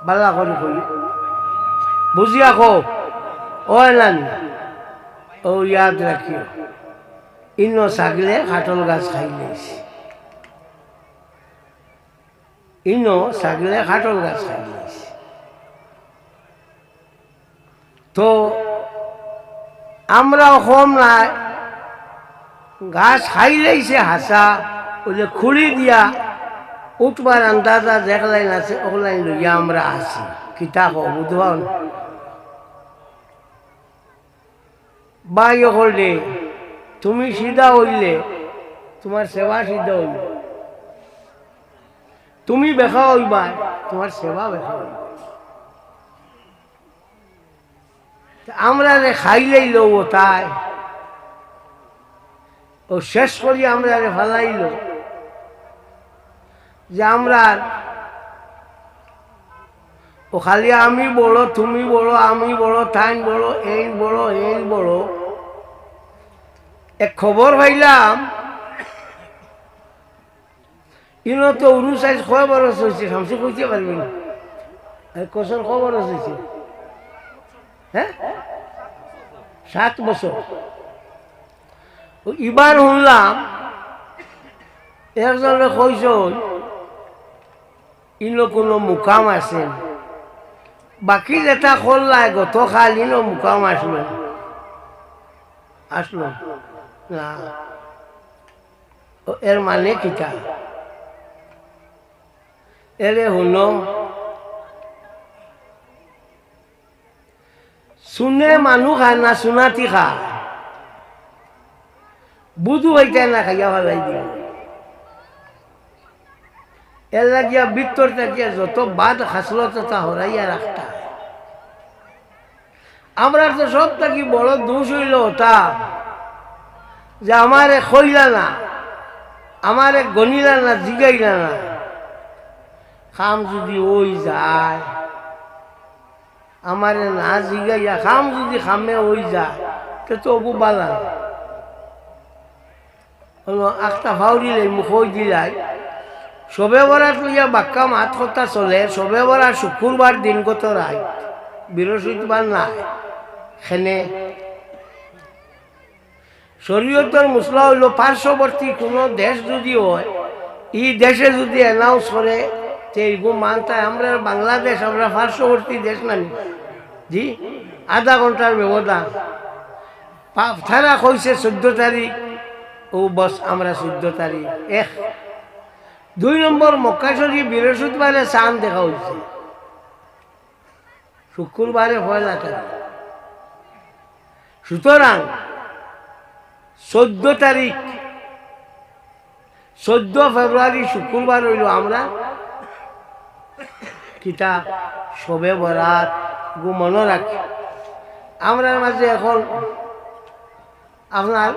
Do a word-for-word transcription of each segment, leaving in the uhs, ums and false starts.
বালা করি কই, বুঝিয়া কও। ও নানি, ও ইয়াদ রাখিও, ইনো ছাগলে কাঠল গাছ খাইলাইছে। ইনো ছাগলে কাঠল গাছ খাইলাইছে। তো আমরাও কম নায়, গাছ খাইলাইছে হাছা, অইলে খুড়ি দিয়া উঠবার আন্দাজা যেকলাইন আছে, অকলাইন লইয়া আমরা আছি। কিতা কও, বুঝবায় না? ভাই অকলরে, তুমি সিধা অইলে তুমার সেবা সিধা অইবো, তুমি বেকা অইবায়, তুমার সেবা বেকা অইবো। তে আমরারে খাইলাইলো অতায়, অউ শেষ করি আমরারে ফালাইলো, যে আমরার অউ খালি আমি বড়, তুমি বড়, আমি বড়, তাইন বড়, এইন বড়, এইন বড়। এক খবর পাইলাম, ইনো তো উরুস আইজ কয় বরস অইছে, শামসু কইতে পারবি না। এই কসর কয় বরস অইছে? হ্যাঁ? সাত বছর। অউ ইবার হুনলাম, একজনে কইছইন, ইনো কুনু মুকাম আছে নি? বাকি যেটা করলায় গতকাল, ইনো মুকাম আছলো? আছলো না। অউ এর মানে কিতা? এরে হুনো, শুনে মানু খায় না, শুনাতি খায়। বুঝু অইতায় না, খাইয়া ফালাই দিও। এর লাগিয়া ভিতর থাকিয়া যত বাদ খাসলত অতা হরাইয়া রাখতা। আমরার তো সব থাকি বড় দুষ অইলো অতা যে আমারে কইলা না, আমারে গনিলা না, জিগাইলা না। কাম যুদি অই যায়, আমারে না জিগাইয়া কাম যুদি কামে অই যায়, তে তো অগু বালা। অনো আখতা ফাউরি লই মুখই দিলাই। শবে বরাত লইয়া বাক্কা মাত কথা চলে, শবে বরাত শুক্রবার দিনগত রাইত, বৃহস্পতিবার নায়। কেনে শরীয়তর মসলা অইলো পার্শ্ববর্তী কুনু দেশ যুদি অয়, ই দেশে যুদি announce করে, তে ইগু মানতায়। আমরার বাংলাদেশ, আমরা পার্শ্ববর্তী দেশ নানি? জি, আধা ঘন্টার ব্যবধান। পা-, তারা কইছে চৈদ্দ তারিখ, অউ বস আমরা চৈদ্দ তারিখ। এক। দুই নম্বর, মক্কা শরীফ বৃহস্পতিবারে চান দেখা অইছে। শুক্রবারে পয়লা তারিখ। সুতরাং চৈদ্দ তারিখ, চৈদ্দ ফেব্রুয়ারি শুক্রবার অইলো আমরা কিতা শবে বরাত, গু মনো রাখি। আমরার মাঝে অখন আপনার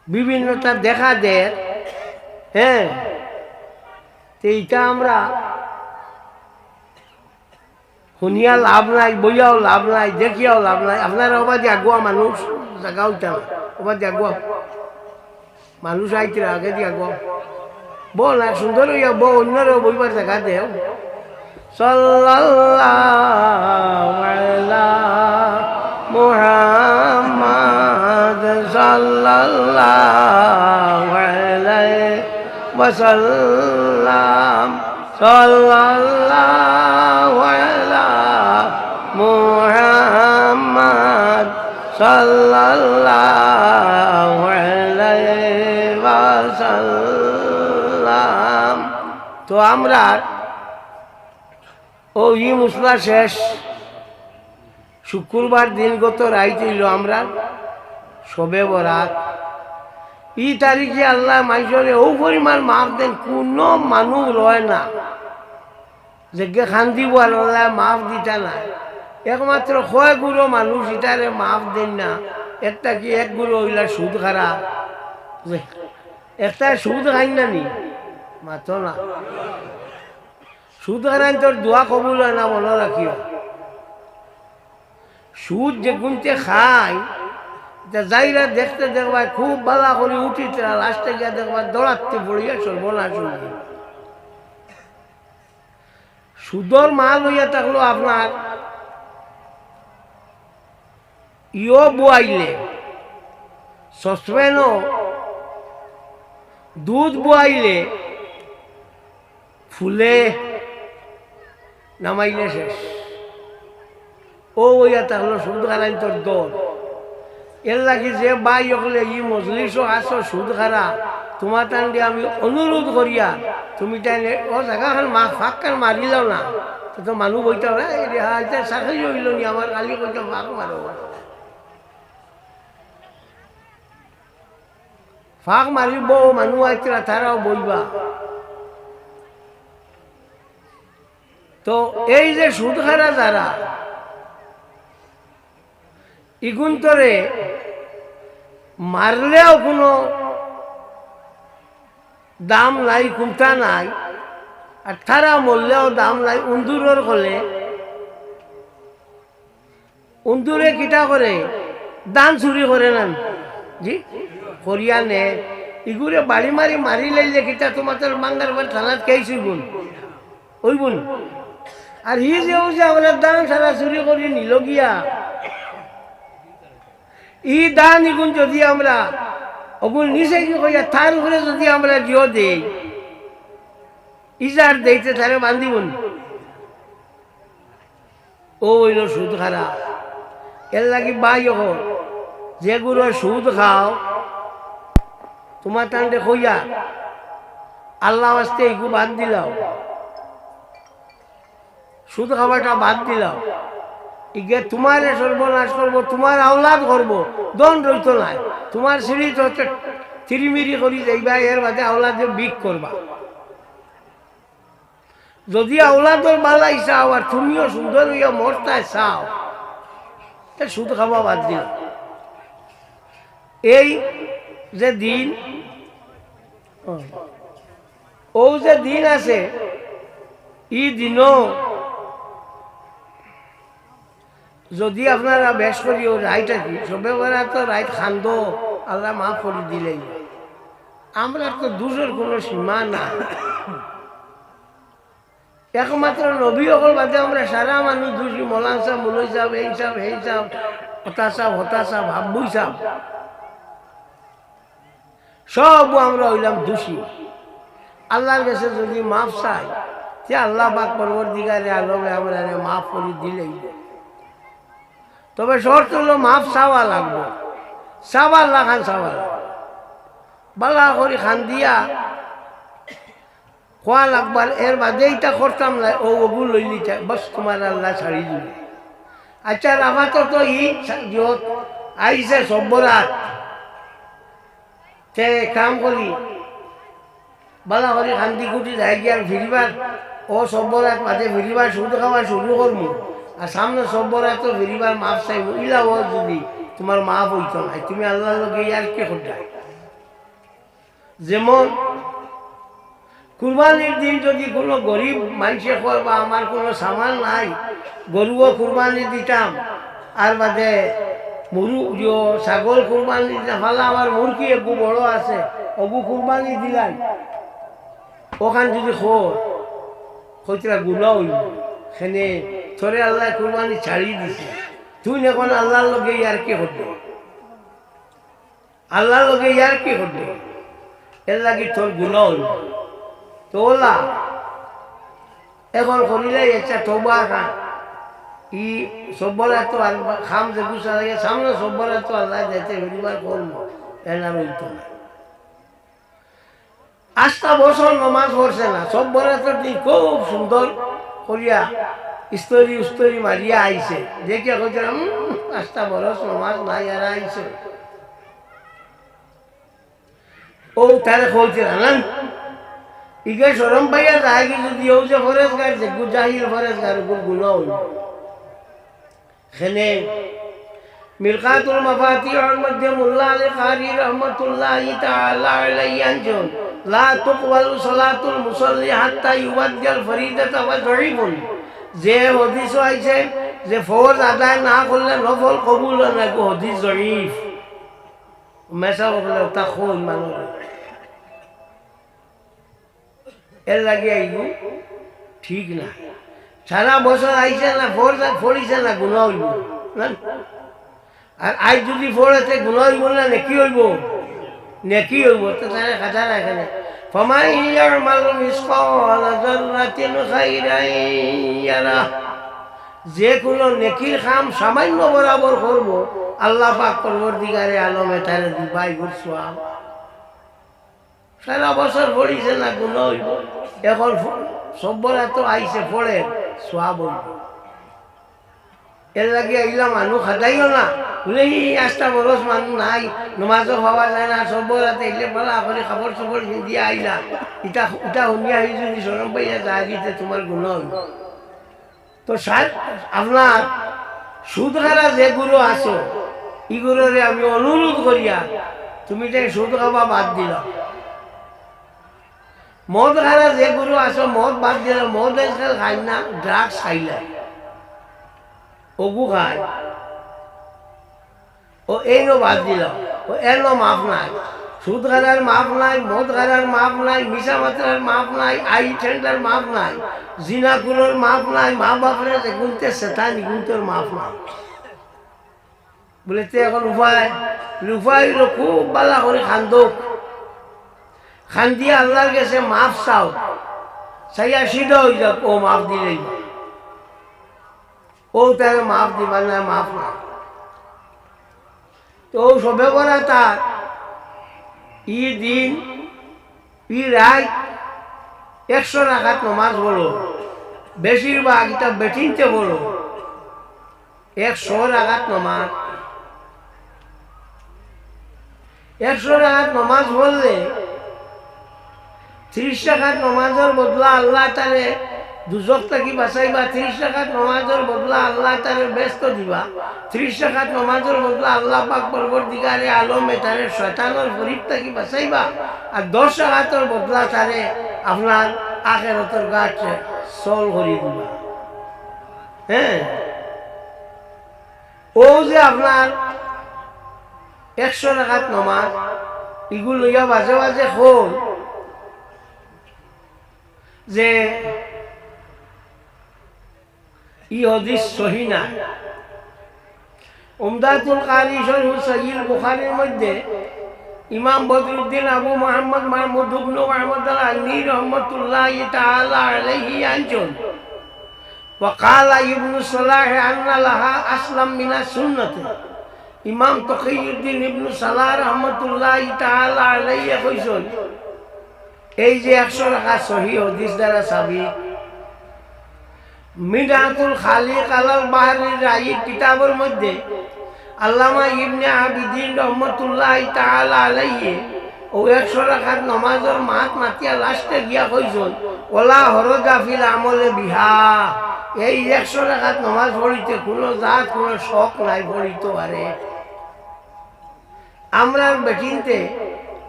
বিভিন্নতা দেখা দের, হ্যাঁ, তে ইটা আমরা হুনিয়া লাভ নাই, বইয়াও লাভ নাই, দেখিয়াও লাভ নাই। আপনারা অবাদি আগুয়া মানুষ, জাগা অইতা না, অবাদি আগুয়া মানুষ আইতরা, আগেদি আগুয়া। বও না, সুন্দর অইয়া বও, অইন্যরেও বইবার জাগা দেও। সাল্লাল্লাহু আলা মুহাম্মাদ সাল্লাল্লাহু আলাইহি ওয়াসাল্লাম। সাল্লাল্লাহু আলা মুহাম্মাদ সাল্লাল্লাহু আলাইহি ওয়াসাল্লাম। তো আমরার অউ ই মসলা শেষ। শুক্রবার দিনগত রাইত অইলো আমরার শবে বরাত। ই তারিখে আল্লায় মানষরে অউ পরিমাণ মাফ দেইন, কুনু মানুষ রয় না। যেগে কান্দিবো আর আল্লায় মাফ দিতা নায়। একমাত্র কয় গুরু মানুষ ইতারে মাফ দেইন না। একটা কি এক গুরু অইলা সুদ খারা। একটা সুদ খাইন না নি? মাতো না। সুদ খারাইন্তর দোয়া কবুল অয় না, মনো রাখিও। সুদ যেগুনতে খায়, ইতা যাইরা দেখতে দেখবায় খুব বালা করি উঠিতরা, লাস্টে গিয়া দেখবায় দৌড়াতে পড়িয়া সর্বনাশ অইগেল। সুদর মাল অইয়া থাকলো আপনার, ইয়ো বুয়াইলে, সসপেনও দুধ বুয়াইলে ফুলে, নামাইলে শেষ। অউ অইয়া থাকলো সুদ খারাইন্তর দল। এরলাগি যে ভাই অকলে ই মজলিসো আছো সুদ খারা, তুমাতানরে আমি অনুরোধ করিয়ার, তুমি তাইন অউ জাগাখান মা-, ফাঁকখান মারিলাও না। তে তো মানুষ বইতা, "এই রে, হা, ইটা চাকরি অইলো নি আমার, খালি কইতা ফাঁক মারো।" ফাঁক মারিবো, মানুষ আইতরা, তারাও বইবা। তো এই যে সুদ খারা যারা, ইগুন্তরে মারলেও কুনু দাম নাই, কুন্তা নাই, আর তারা মরলেও দাম নাই। উন্দুরর কলে, উন্দুরে কিতা করে? ধান চুরি করে না নি? জি, করিয়া নে। ইগুরে বাড়ি মারি মারি লাইলে কিতা তুমাতার বাঙ্গারবাড়ি থানাত কেস অইবো নি? অইবো নি? আর হি যে অউ যে আমরার ধান সারা চুরি করি নিলো গিয়া, ই ধান ইগুন যুদি আমরা অগুন নিছে কি কইয়া তার উপরে যুদি আমরা জিও দেই, ইজার দেইতে তারে বান্ধিবো নি? অউ অইলো সুদ খারা। এরলাগি ভাই অকল, যেগুরে সুদ খাও, তুমাতানরে কইয়ার, আল্লার ওয়াস্তে ইগু বাদ দিলাও, সুদ খাওয়াটা বাদ দিলাও। ইগে তুমারে সর্বনাশ করবো, তুমার আওলাদ করবো, ধন রইতো নায়। তুমার সিঁড়িত হতে তিরিমিরি করি যাইবা, এর বাদে আওলাদে ভিক করবা। যুদি আওলাদর বালাই চাও আর তুমিও সুন্দর অইয়া মরতায় চাও, তে সুদ খাওয়া বাদ দিলাও। এই যে দিন, অউ যে দিন আছে, ই দিনও যুদি আপনারা বেশ করি অউ রাইত আর কি, সবে বরাত রাইত কান্দো, আল্লায় মাফ করি দিলাইবা। আমরার তো দুষর কুনু সীমা নাই। একমাত্র নবী অকল বাদে আমরা সারা মানুষ দুষী, মৌলানা সাব, মুলই সাব, এই সাব, হেই সাব, হতা সাব, হতা সাব, হাব্বুই সাব। সব আমরা অইলাম দুষী। আল্লার গেছে যুদি মাফ চাই, তে আল্লা পাক পরওয়ারদিগারে আলমে আমরারে মাফ করি দিলাইবা। তবে শর্ত অইলো মাফ চাওয়া লাগবো, চাওয়ার লাখান চাওয়া লাগবো। বালা করি কান্দিয়া কওয়া লাগবো, এর বাদে ইটা করতাম নায়, অউ অগু লইলিতা, বস তুমার আল্লায় ছাড়ি দিবা। আচ্ছা, আপাতত ই সা-, ইয়ত আইছে সব বরাত, তে কাম করি, বালা করি কান্দি কুটি যাইগি আর ফিরিবার, অউ সব বরাত বাদে ফিরিবার সুদ খাওয়া শুরু করমু। আর সামনে সব বরাতো ফিরিবার মাফ চাইমু, ইলা অয় যুদি তুমার মাফ অইতো নায়, তুমি আল্লার লগে ইয়ার্কি কররায়। যেমন কুরবানির দিন যুদি কুনু গরিব মানষে কয় বা আমার কুনু সামান নাই, গরুও কুরবানি দিতাম, আর বাদে মুরু-, ইয়ো, ছাগল কুরবানি দিতাম, ফালা আমার মুরগি এগু বড় আছে, অগু কুরবানি দিলাই, অখান যুদি কয়, কইতরা গুনা অইবো, কেনে তোরে আল্লায় কুরবানি ছাড়ি দিছে, তুই অখন আল্লার লগে ইয়ার্কি কররায়। আল্লার লগে ইয়ার্কি কররায়, এরলাগি তোর গুনা অইবো। তে অলা, অখন করিলে একটা তওবা খান। ই সব বরাতো আর কাম যেগু চালাইয়া সামনে সব বরাতো আল্লায় দেইতে ফিরিবার করমু, এর নাম অইতো নায়। আস্তা বছর নমাজ পড়ছে না, সব বরাতর দিন খুব সুন্দর করিয়া ইস্তরি উস্তরি মারিয়া আইছে। দেখিয়া কইতরা, "উম, আস্তা বরস নমাজ নাই আর আইছে।" অউ তারে কইতরা না, ইগে শরম পাইয়া যায়গি যুদি অউ যে পরেজগার, যেগু জাহিল পরেজগার, অগুর গুনা অইবো। কেনে মিরকাতুল মাফাতিহর মধ্যে মোল্লা আলী কারি রহমতুল্লাহি তাআলা আলাইহি আনছইন, "লা তুকবালু সালাতুল মুসাল্লি হাত্তা ইউআদ্দিয়াল ফরিদাতা ওয়া যঈফুন।" যে হাদিসও আইছে যে ফরজ আদায় না করলে নফল কবুল অয় না, এগু হাদিস যঈফ। মেসাব অকলে অতা কইন মানুষ। এরলাগি ইগু ঠিক না। সারা বছর আইছে না, ফর-, পড়িছে না, গুনা অইবো না? আর আইজ যুদি পড়ে, তে গুনা অইবো না, নেকি অইবো? নেকি অইবো। তো তারে খাতা রাখে না। فمن يعمل مثقال ذرة خيرا يره। যে কুনু নেকির কাম সামান্য বরাবর করবো, আল্লাহ পাক পরওয়ারদিগারে আলমে তারে দিবা ইগুর সওয়াব। সারা বছর পড়িছে না, গুনা অইবো। এখন ফ-, সব বরাতো আইছে, পড়ে, সওয়াব অইবো। এরলাগি ইলা মানু খাটাইও না। বুলে, "ই আস্তা বরস মানু নাই, নমাজও পাওয়া যায় না, সব বরাতে ইলে বালা করি কাপড় চোপড় পিন্দিয়া আইলা।" ইটা, ইটা হুনিয়া হি যুদি শরম পাইয়া যায়, দিতে তুমার গুনা অইবো। তো সার, আপনার সুদখারা যেগুইন আছো, ইগুইনরে আমি অনুরোধ করিয়ার, তুমি তাইন সুদ খাওয়া বাদ দিলাও। মদখারা যেগুইন আছো, মদ বাদ দিলাও, মদ আইজকাল খাইন না, drugs খাইলায়, অগু খাইন। ও এইনও বাদ দিলাও, ও এরও মাফ নাই। সুদখারার মাফ নাই, মদখারার মাফ নাই, মিছা মাতরার মাফ নাই, আইল ঠেংরার মাফ নাই, জিনাকুরর মাফ নাই, মা-বাফরে যেগুইন্তে ছেতাইন ইগুইন্তর মাফ নাই। বুলে, "তে এখন উপায়?" বুলে, "উপায় অইলো খুব বালা করি কান্দউক, কান্দিয়া আল্লার গেছে মাফ চাউক, চাইয়া সিধা অইযাউক, অউ মাফ দিলাইবা।" অউ তারে মাফ দিবা না, মাফ না। তো অউ শবে বরাত আর ই দিন, ই রাইত একশো রাকাত নমাজ পড়ো, বেশিরভাগ ইতা বেটিন্তে পড়ো, একশো রাকাত নমাজ। একশো রাকাত নমাজ পড়লে ত্রিশ রাকাত নমাজর বদলা আল্লায় তারে দুজখ থাকি বাঁচাইবা, ত্রিশ রাকাত নমাজর বদলা আল্লায় তারে বেহেস্ত দিবা, ত্রিশ রাকাত নমাজর বদলা আল্লাহ পাক পরওয়ারদিগারে আলমে তারে শয়তানর করিব থাকি বাঁচাইবা, আর দশ রাকাতর বদলা তারে আপনার আখেরাতর ঘাটে চল করি দিবা। হ্যাঁ, অউ যে আপনার একশো রাকাত নমাজ, ইগু লইয়া বাজে বাজে কইন যে ই হাদিস সহি নায়। উমদাতুল কারি শরহ সহিহুল বুখারীর মধ্যে ইমাম বদরুদ্দিন আবু মুহাম্মদ মাহমুদ ইবনু মুহাম্মদ আল আইনি রহমতুল্লাহি তাআলা আলাইহি আনছইন, "ওয়া ক্বালা ইবনু সালাহ আন্না লাহা আসলাম মিনাস সুন্নাতে।" ইমাম তকিউদ্দিন ইবনু সালাহ রহমতুল্লাহি তাআলা আলাইহি কইছইন, এই যে একশো রাকাত সহি হাদিস দ্বারা সাবিত, মিনহাতুল খালিক আলাল বাহরির রাইক কিতাবর মধ্যে আল্লামা ইবনে আবিদিন রহমতুল্লাহি তাআলা আলাইহি অউ একশো রাকাত নমাজর মাত মাতিয়া লাস্টে গিয়া কইছইন, "ওয়ালা হরজা ফিল আমলে বিহা।" এই একশো রাকাত নমাজ পড়িতে কুনু জাত কুনু শখ নাই পড়িতো পারে। আমরার বেটিন্তে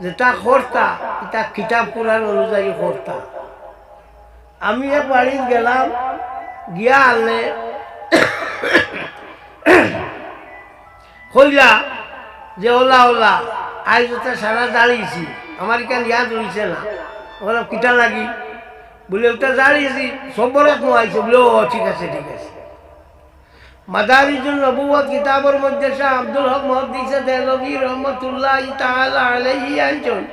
যেতা করতা, ইতা কিতাব কুরআন অনুযায়ী করতা। আমি এক বাড়িত গেলাম, গিয়া আনলে কইলা যে, "ওলা, ওলা, আইজ অতা সারা জাড়িছি, আমার ইখান ইয়াদ রইছে না।" বললাম, "কিতা লাগি?" বুলে, "অতা জাড়িছি, সব বরাত নু আইছে।" বুলে, "ও, ঠিক আছে, ঠিক আছে।" মাদারিজুন নবুওয়াত কিতাবর মধ্যে শাহ আব্দুল হক মুহাদ্দিসে দেহলভী রহমতুল্লাহি তাআলা আলাইহি আনছইন,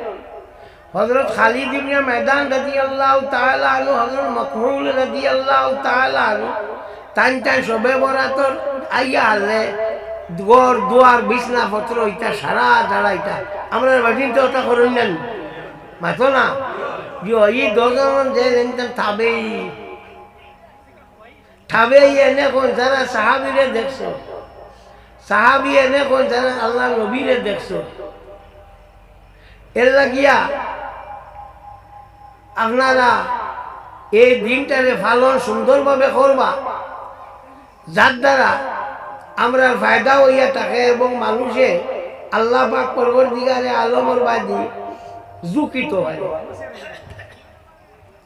হযরত খালিদ ইবনে মাদান রাদিয়াল্লাহু তাআলা আনহু, হযরত মাকহুল রাদিয়াল্লাহু তাআলা আনহু, তাইন তাইন শবে বরাতর আইয়া হারলে ঘর দুয়ার বিছনা পত্র ইতা সারা জাড়া ইতা। আমরার বেটিন্তে অতা করইন না নি? মাতো না? জি, ই দশ জন যে লেনদেন থাবেই। থাবেই এনে কইন যারা সাহাবীরে দেখছো, সাহাবী এনে কইন যারা আল্লার নবীরে দেখছো। এর লাগিয়া আপনারা এই দিনটারে পালন সুন্দরভাবে করবা, যার দ্বারা আমরার ফায়দা অইয়া থাকে এবং মানুষে আল্লাহ পাক পরওয়ারদিগারে আলমর বায়দি ঝুঁকিত অয়।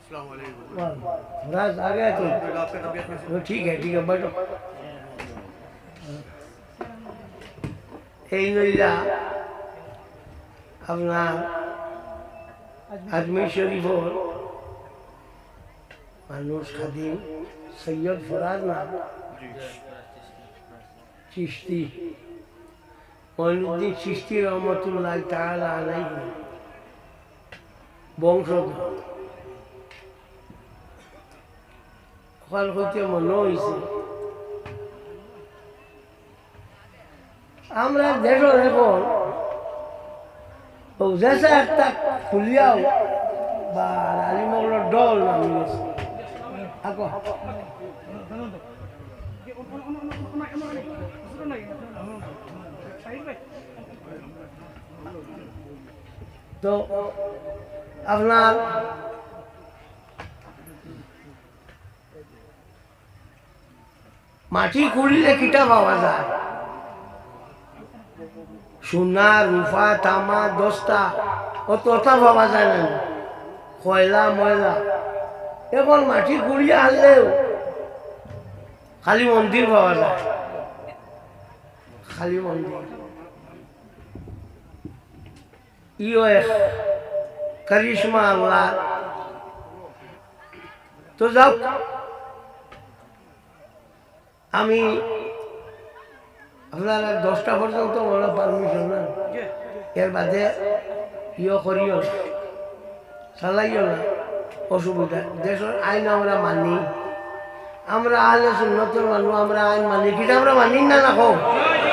अस्सलाम वालेकुम। वाह, राज आ गया तुम। आपका तबीयत कैसी? वो ठीक है, ठीक है, बैठो। এই লইলা আপনার আজমির শরীফর মানুষ খাদিম সৈয়দ ফরাজ না, চিশতি, মঈনুদ্দিন চিশতি রহমতুল্লাহ তাআলা আলাইহি বংশধর। ওখান হইতে মনে হইছে, আমরা দেশর এখন ও যেসা একটা খুলিয়াও বা আলিমগুলোর দল নামি গেছে। আকো। তো আপনার মাটি খুঁড়িলে কিতা পাওয়া যায়? সোনা, রূপা, তামা, দস্তা, অত অতা পাওয়া যায় না। কয়লা, ময়লা। এখন মাটি খুঁড়িয়া আনলেও খালি মন্দির পাওয়া যায়, খালি মন্দির। ইও এক কারিশমা আল্লাহ। তো যাও, আমি আপনারা দশটা পর্যন্ত মনে পারমিশন না, এর বাদে ইয়ে করিও না, চালাইও না, অসুবিধা। দেশর আইন আমরা মানি, আমরা আহলে সুন্নতর মানুষ, আমরা আইন মানি। কিতা আমরা মানি না, না কও?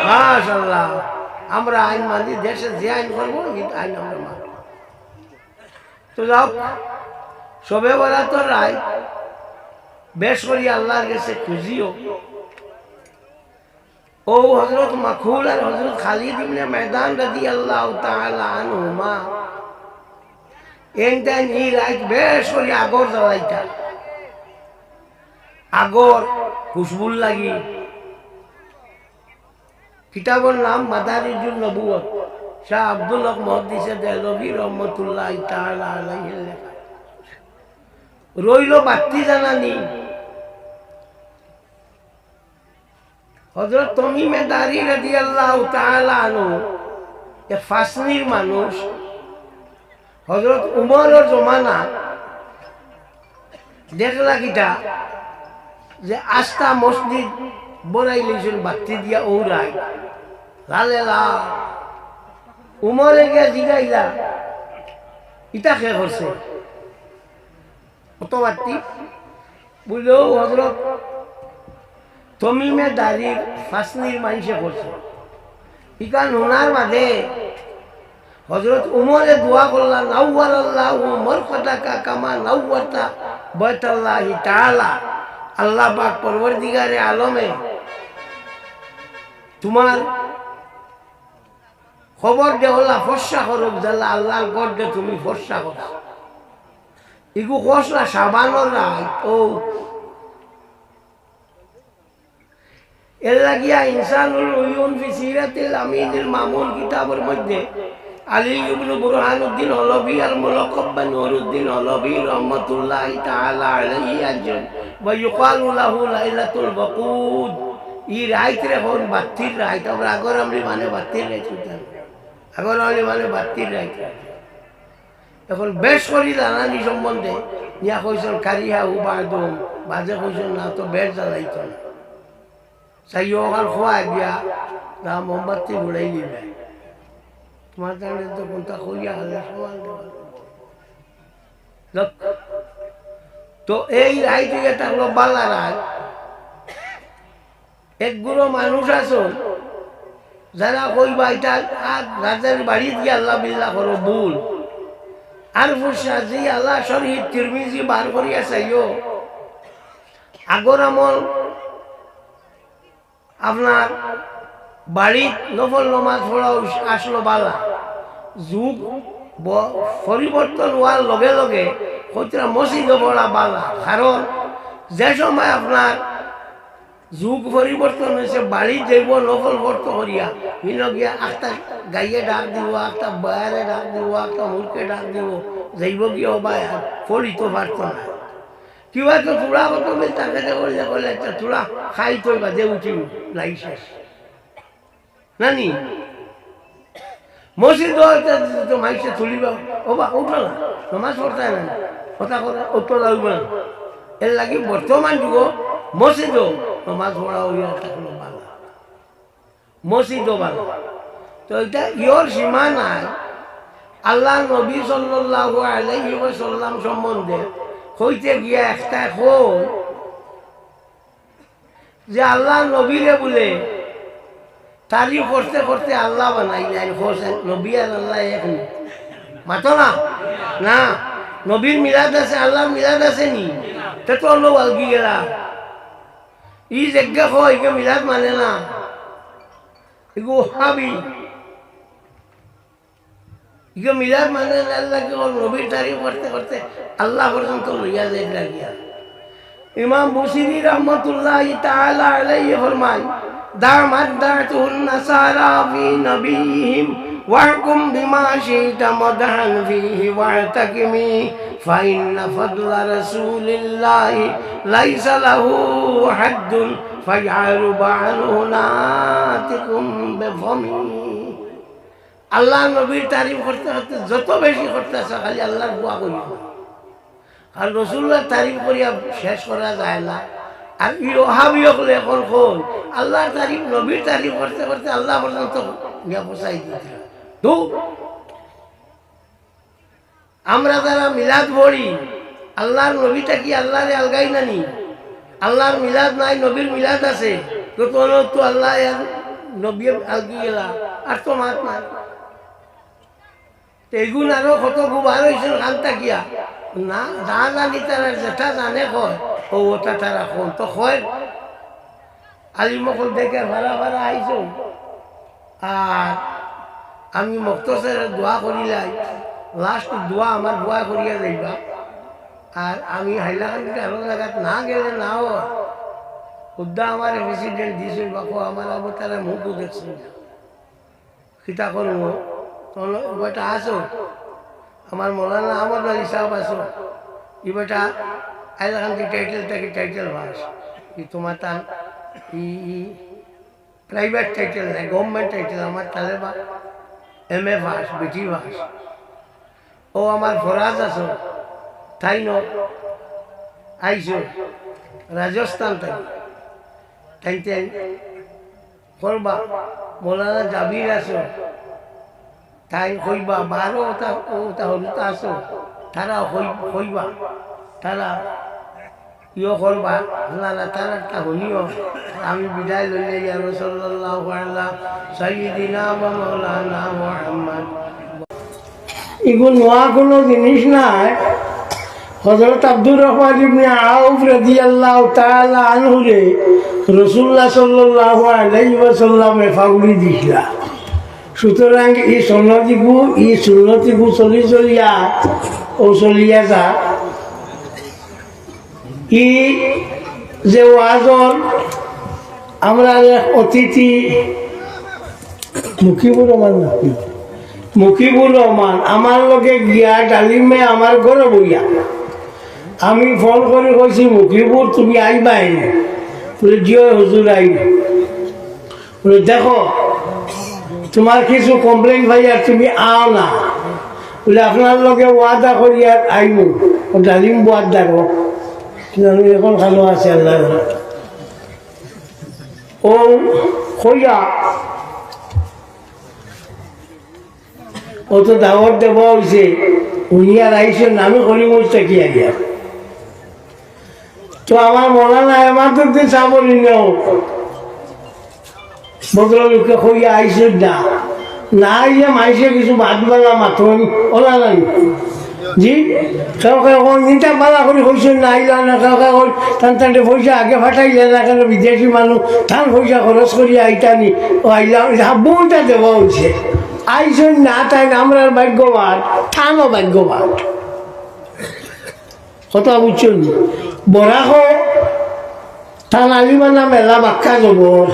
মাশাআল্লাহ, আমরা আইন মানি। দেশে যে আইন করবো, এই আইন আমরা মানি। তো যাও, শবে বরাতর রাইত বেশ করি আল্লাহর গেছে খুঁজিও। ও হযরত মাকহুল আর হযরত খালিদ ইবনে মাদান রাদিয়াল্লাহু তাআলা আনহুমা, এন তাইন ই রাইত বেশ করি আগর জ্বালাইতা, আগর খুশবুর লাগি। কিতাবর নাম মাদারিজুন নবুয়ত, শাহ আব্দুল হক মুহাদ্দিসে দেহলভী রহমতুল্লাহি তাআলা আলাইহির লেখা। রইল বাত্তি জ্বালানি। হযরত তমিমে দারি রাদিয়াল্লাহু তাআলা আনহু, এ ফাসনির মানুষ, হযরত উমরর জমানা দেখলা কিতা যে আস্তা মসজিদ বনাই লইছইন বাত্তি দিয়া ঔরাই, লালে লাল। উমরে গিয়া জিগাইলা, "ইতা কে করছে? অত বাত্তি?" বুঝলো, হযরত তমিমে দারির ফাসনির মানষে করছে। ইখান হুনার বাদে হযরত উমরে দোয়া করলা, "নাওয়ারাল্লাহু মারকাদাকা কামা নাওয়ারতা বাইতাল্লাহি তাআলা।" আল্লাহ পাক পরওয়ারদিগারে আলমে তুমার কবররে অলা ফর্সা করউক, যেলা আল্লাহর ঘররে তুমি ফর্সা করো। ইগু খসলা শাবানর রাইত। ও এর লাগিয়া ইনসানুল উয়ুন ফি সিরাতিল আমিনুল মামুন কিতাবর মধ্যে আলী ইবনে বুরহানুদ্দিন হলভী আল মুলাক্কাব বা নুরুদ্দিন হলভী রহমতুল্লাহি তাআলা আলাইহি আনছইন, ওয়া ইউকালু লাহু লাইলাতুল বুকুদ। ই রাইতরে কইন বাত্তির রাইত। আমরা আগর আমরি মানে বাত্তির রাইত কইতাম। আগর আমরি মানে বাত্তির রাইত। এখন বেশ করি জ্বালানি সম্বন্ধে ইয়া কইছইন কারিহাহু বাদুহুম, বাদে কইছইন না তো বেশ জ্বালাইতো না। চাইও অখান খোয়া গিয়া না মোমবাতি উড়াই নিবে। তোমার জানে তো কোনটা কইয়া হলে সমান দেওয়া। দেখ, তো এই রাইত ইটা হলো বালা রাইত। এক গুরু মানুষ আছইন, যারা কইবা ইটা আর রাজার বাড়িত গিয়া আল্লাহ বিল্লাহ করো, ভুল। আর ফুরসাজি আল্লাহ শরীফ তিরমিজি বার করিয়া চাইও। আগর আমল আপনার বাড়িত নফল নমাজ পড়া অইস-, আসলো বালা। যুগ ব-, পরিবর্তন অওয়ার লগে লগে কইতরা মসজিদো পড়া বালা। কারণ যে সময় আপনার যুগ পরিবর্তন অইছে, বাড়িত যাইবো নফল পড়তো করিয়া, হিনো গিয়া আখতা গাইয়ে ডাক দিবো, আখতা বায়ারে ডাক দিবো, আখতা মুরকে ডাক দিবো, যাইবো গিয়া ও বায়ার, পড়িতো পারতো না। কিবা তো থুড়া কত বেশ তাকে দে কইলে কইলে একটা থুড়া খাইতো বাদে উঠিবো, নাই শেষ। নানি? মসজিদো তো মাইকছে তুলিবা, ও বা উঠো না, নমাজ পড়তায় না, কথা কথা উঠো না, উঠো না। এর লাগি বর্তমান যুগো মসজিদো নমাজ পড়া অইয়া থাকলো বালা, মসজিদো বালা। তো ইটা ইয়র সীমা নাই। আল্লার নবী সাল্লাল্লাহু আলাইহি ওয়াসাল্লাম সম্বন্ধে কইতে গিয়া একটা কই যে আল্লার নবীরে বুলে তারিফ করতে করতে আল্লা বানাইলাইন। কইছে নবী আর আল্লা এক নি? মাতো না। না, নবীর মিলাদ আছে, আল্লার মিলাদ আছে নি? তে তো অন্য আলগি গেলা। ই যেগু কয়, ইগু মিলাদ মানে না, ইগু ওহাবি। ইগু মিলাদ মানে না, আল্লাকে ওর নবীর তারিফ করতে করতে আল্লা পর্যন্ত লইয়া যাইত লাগিয়া। ইমাম বুসিরি রহমতুল্লাহি তাআলা আলাইহি ফরমায়, "দামাত দাতুন নাসারা ফি নবিয়িহিম, ওয়াহকুম বিমা শি'তা মাদহান ফিহি ওয়াহতাকিমি, ফাইন্না ফাদলা রাসূলিল্লাহি লাইসা লাহু হাদ্দুন, ফায়ারুবা আনহু নাতিকুম বিফামি।" আল্লার নবীর তারিফ করতে করতে যত বেশি করতে আছে, খালি আল্লার দোয়া করিও। কারণ রসুল্লার তারিফ করিয়া শেষ করা যায় না। আর ই ওহাবি অকলে অখন কই, আল্লার তারিফ, নবীর তারিফ করতে করতে আল্লা পর্যন্ত গিয়া পৌঁছাই দিতে। ধুর। আমরা যারা মিলাদ পড়ি, আল্লার নবী থাকি আল্লারে আলগাই না নি? আল্লার মিলাদ নাই, নবীর মিলাদ আছে। তো তোর তো আল্লা আর নবী আলগি গেলা, আর তো মাত নাই। তো এগুন আরো কত গুবার অইছইন খান থাকিয়া। না, না জানি তারা যেটা জানে কয়, ও ওটা তারা কয়, তো কয়। আলিম অকল দেখে ফারা ফারা আইছইন। আর আমি মখতসরে দোয়া করিলাই, লাস্ট দোয়া আমার দোয়া করিয়া যাইবা। আর আমি হাইলাকান্দিতে আরো জাগাত না গেলে না অয়। হুদ্দা আমার প্রেসিডেন্ট দিছইন, বাকো আমার আবু তারা মুখও দেখছইন না। কিতা করমু? তখন বেটা আছো, আমার মৌলানা আহমদ আলী সাহেব আছো, ই বেটা হাইলাকান্দি টাইটেল থাকি টাইটেল পাস, ই তোমার তার ই, ই প্রাইভেট টাইটেল নাই, গভর্নমেন্ট টাইটেল, আমার তালেবা এম এ পাস, বিটি পাস। ও আমার ফরাজ আছো, তাইন আইছো রাজস্থান থাকি, তাইন তাইন করবা, মৌলানা জাবির আছো, তাইন কইবা, বারো ওটা, ওটা হলুতা আছো, তারা কই-, কইবা, তারা ইয়ো করবা, আল্লাহ, আল্লাহ, তারা একটা হুনিও, আমি বিদায় লইলে ইয়া রাসূলুল্লাহ ওয়া আলা সাইয়্যিদিনা ওয়া মাওলানা মুহাম্মদ। ইগু নোয়া কুনু জিনিস নায়। হযরত আব্দুর রহমান ইবনে আউফ রাদিয়াল্লাহু তাআলা আনহুরে রাসূলুল্লাহ সাল্লাল্লাহু আলাইহি ওয়াসাল্লামে ফাগুড়ি দিছিলা। সুতরাং ই সনদিগু, ই সুন্নতিগু চলি চলিয়া, ও চলিয়া যা। ই যে ওয়াজর আমরার এক অতিথি মুকিবুর রহমান নাকি? মুকিবুর রহমান আমার লগে গিয়া ডালিমে আমার ঘরো বইয়া। আমি ফোন করি কইছি, "মুকিবুর, তুমি আইবায় নি?" বুলে, "জি অয় হুজুর, আইমু।" বুলে, "দেখো, তুমার কিছু কমপ্লেইন পাইয়ার তুমি আও না।" বুলে, "আপনার লগে ওয়াদা করিয়ার আইমু।" ও ডালিম ওয়াদা করো। কিন্তু আমি এখন ভালো আছি, আল্লাহ জানে। ও কইয়া, ও তো দাওয়াত দেওয়া অইছে, উনি আর আইছইন না, আমি করিমগঞ্জ থাকি আইয়া। তো আমার মৌলানা এমাদুদ্দিন সাহেব বলি নেও, ভদ্রলোকে কইয়া আইছইন না, না আইয়া মাইনষে কিছু বাদ বালা মাতইন, ওলা নাই। জি, কেউ কেউ কইন, "ইটা বালা করি কইছইন না, আইলা না।" কেউ কেউ কইন, "তান তানরে পয়সা আগে ফাটাইলা না কেনে, বিদেশি মানুষ, তান পয়সা খরচ করিয়া আইতা নি, ও আইলা।" হাবুটা দেওয়া অইছে। আইছইন না, তাইন আমরার ভাগ্যবান, তানও ভাগ্যবান। কথা বুঝছইন নি? বরাকো তান আলিমানা মেলা বাক্কা জবর।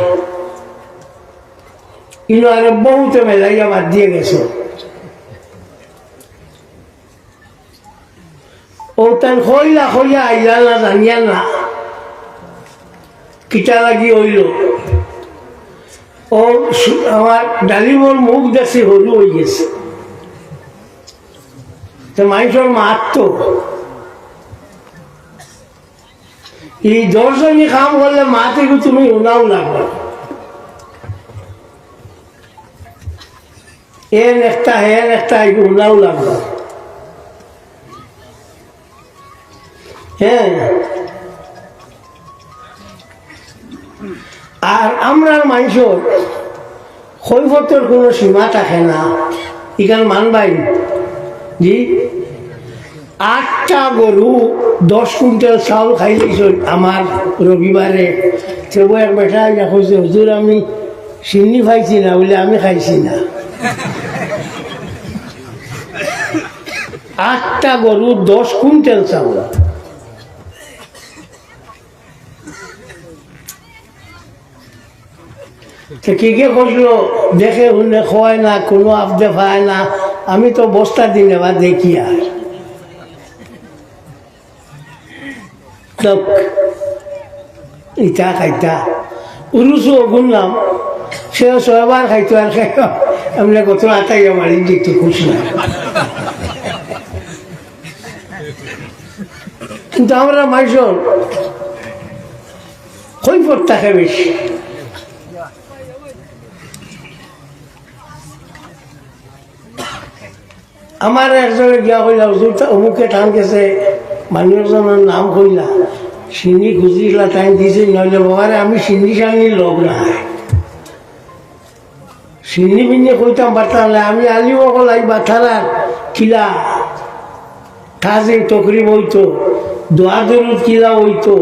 ইনো আরো বহুতে মেলাইয়া বাদ দিয়া গেছে। ও তান কইলা কইয়া আইলা না, জানিয়া না। কিতা লাগি অইলো? ও সু-, আমার ডালিমর মুখ দেখি হুরু অইগেছে। তো মাইনষর মাত তো। ই দশ জনে কাম করলে মাতিগু তুমি হুনাও লাগবো। এন একটা, হেন একটা, এগু হুনাও লাগবো। হ্যাঁ। আর আমরার মানষর কৈফতর কুনু সীমা থাকে না। ইখান মানবায়? জি। আটটা গরু দশ কুইন্টাল চাউল খাইলিছইন আমার রবিবারে। তেবু এক বেটা আইয়া কইছে, "হুজুর, আমি শিন্নি পাইছি না, বলে আমি খাইছি না।" আটটা গরু দশ কুইন্টাল চাউল। তে কিগে কইলো, দেখে হুনে কয় না, কুনু আবদে পায় না, আমি তো বস্তা দিন এবার দেখি আর। তো ইতা খাইতা, উরুসু অগুর নাম, সে ছয়বার খাইতো আর খাইতো, আমরা কত আতাইয়া মারি দিত খুশ না। কিন্তু আমরা মাইজন কৈফত থাকে বেশি। আমার একজনে গিয়া কইলা, "হুজুর, তা অমুকে টান গেছে, মানুষ একজনের নাম কইলা, শিন্নি খুঁজিলা, তাইন দিছে, নইলে বাবারে আমি শিন্নি শান্নির লোক না হয়।" শিন্নি মিন্নি কইতাম পারতাম না, আমি আলিম অকল আইবা তারার কিলা তাজিম তকরিম অইতো, দোয়া দরুদ কিলা অইতো,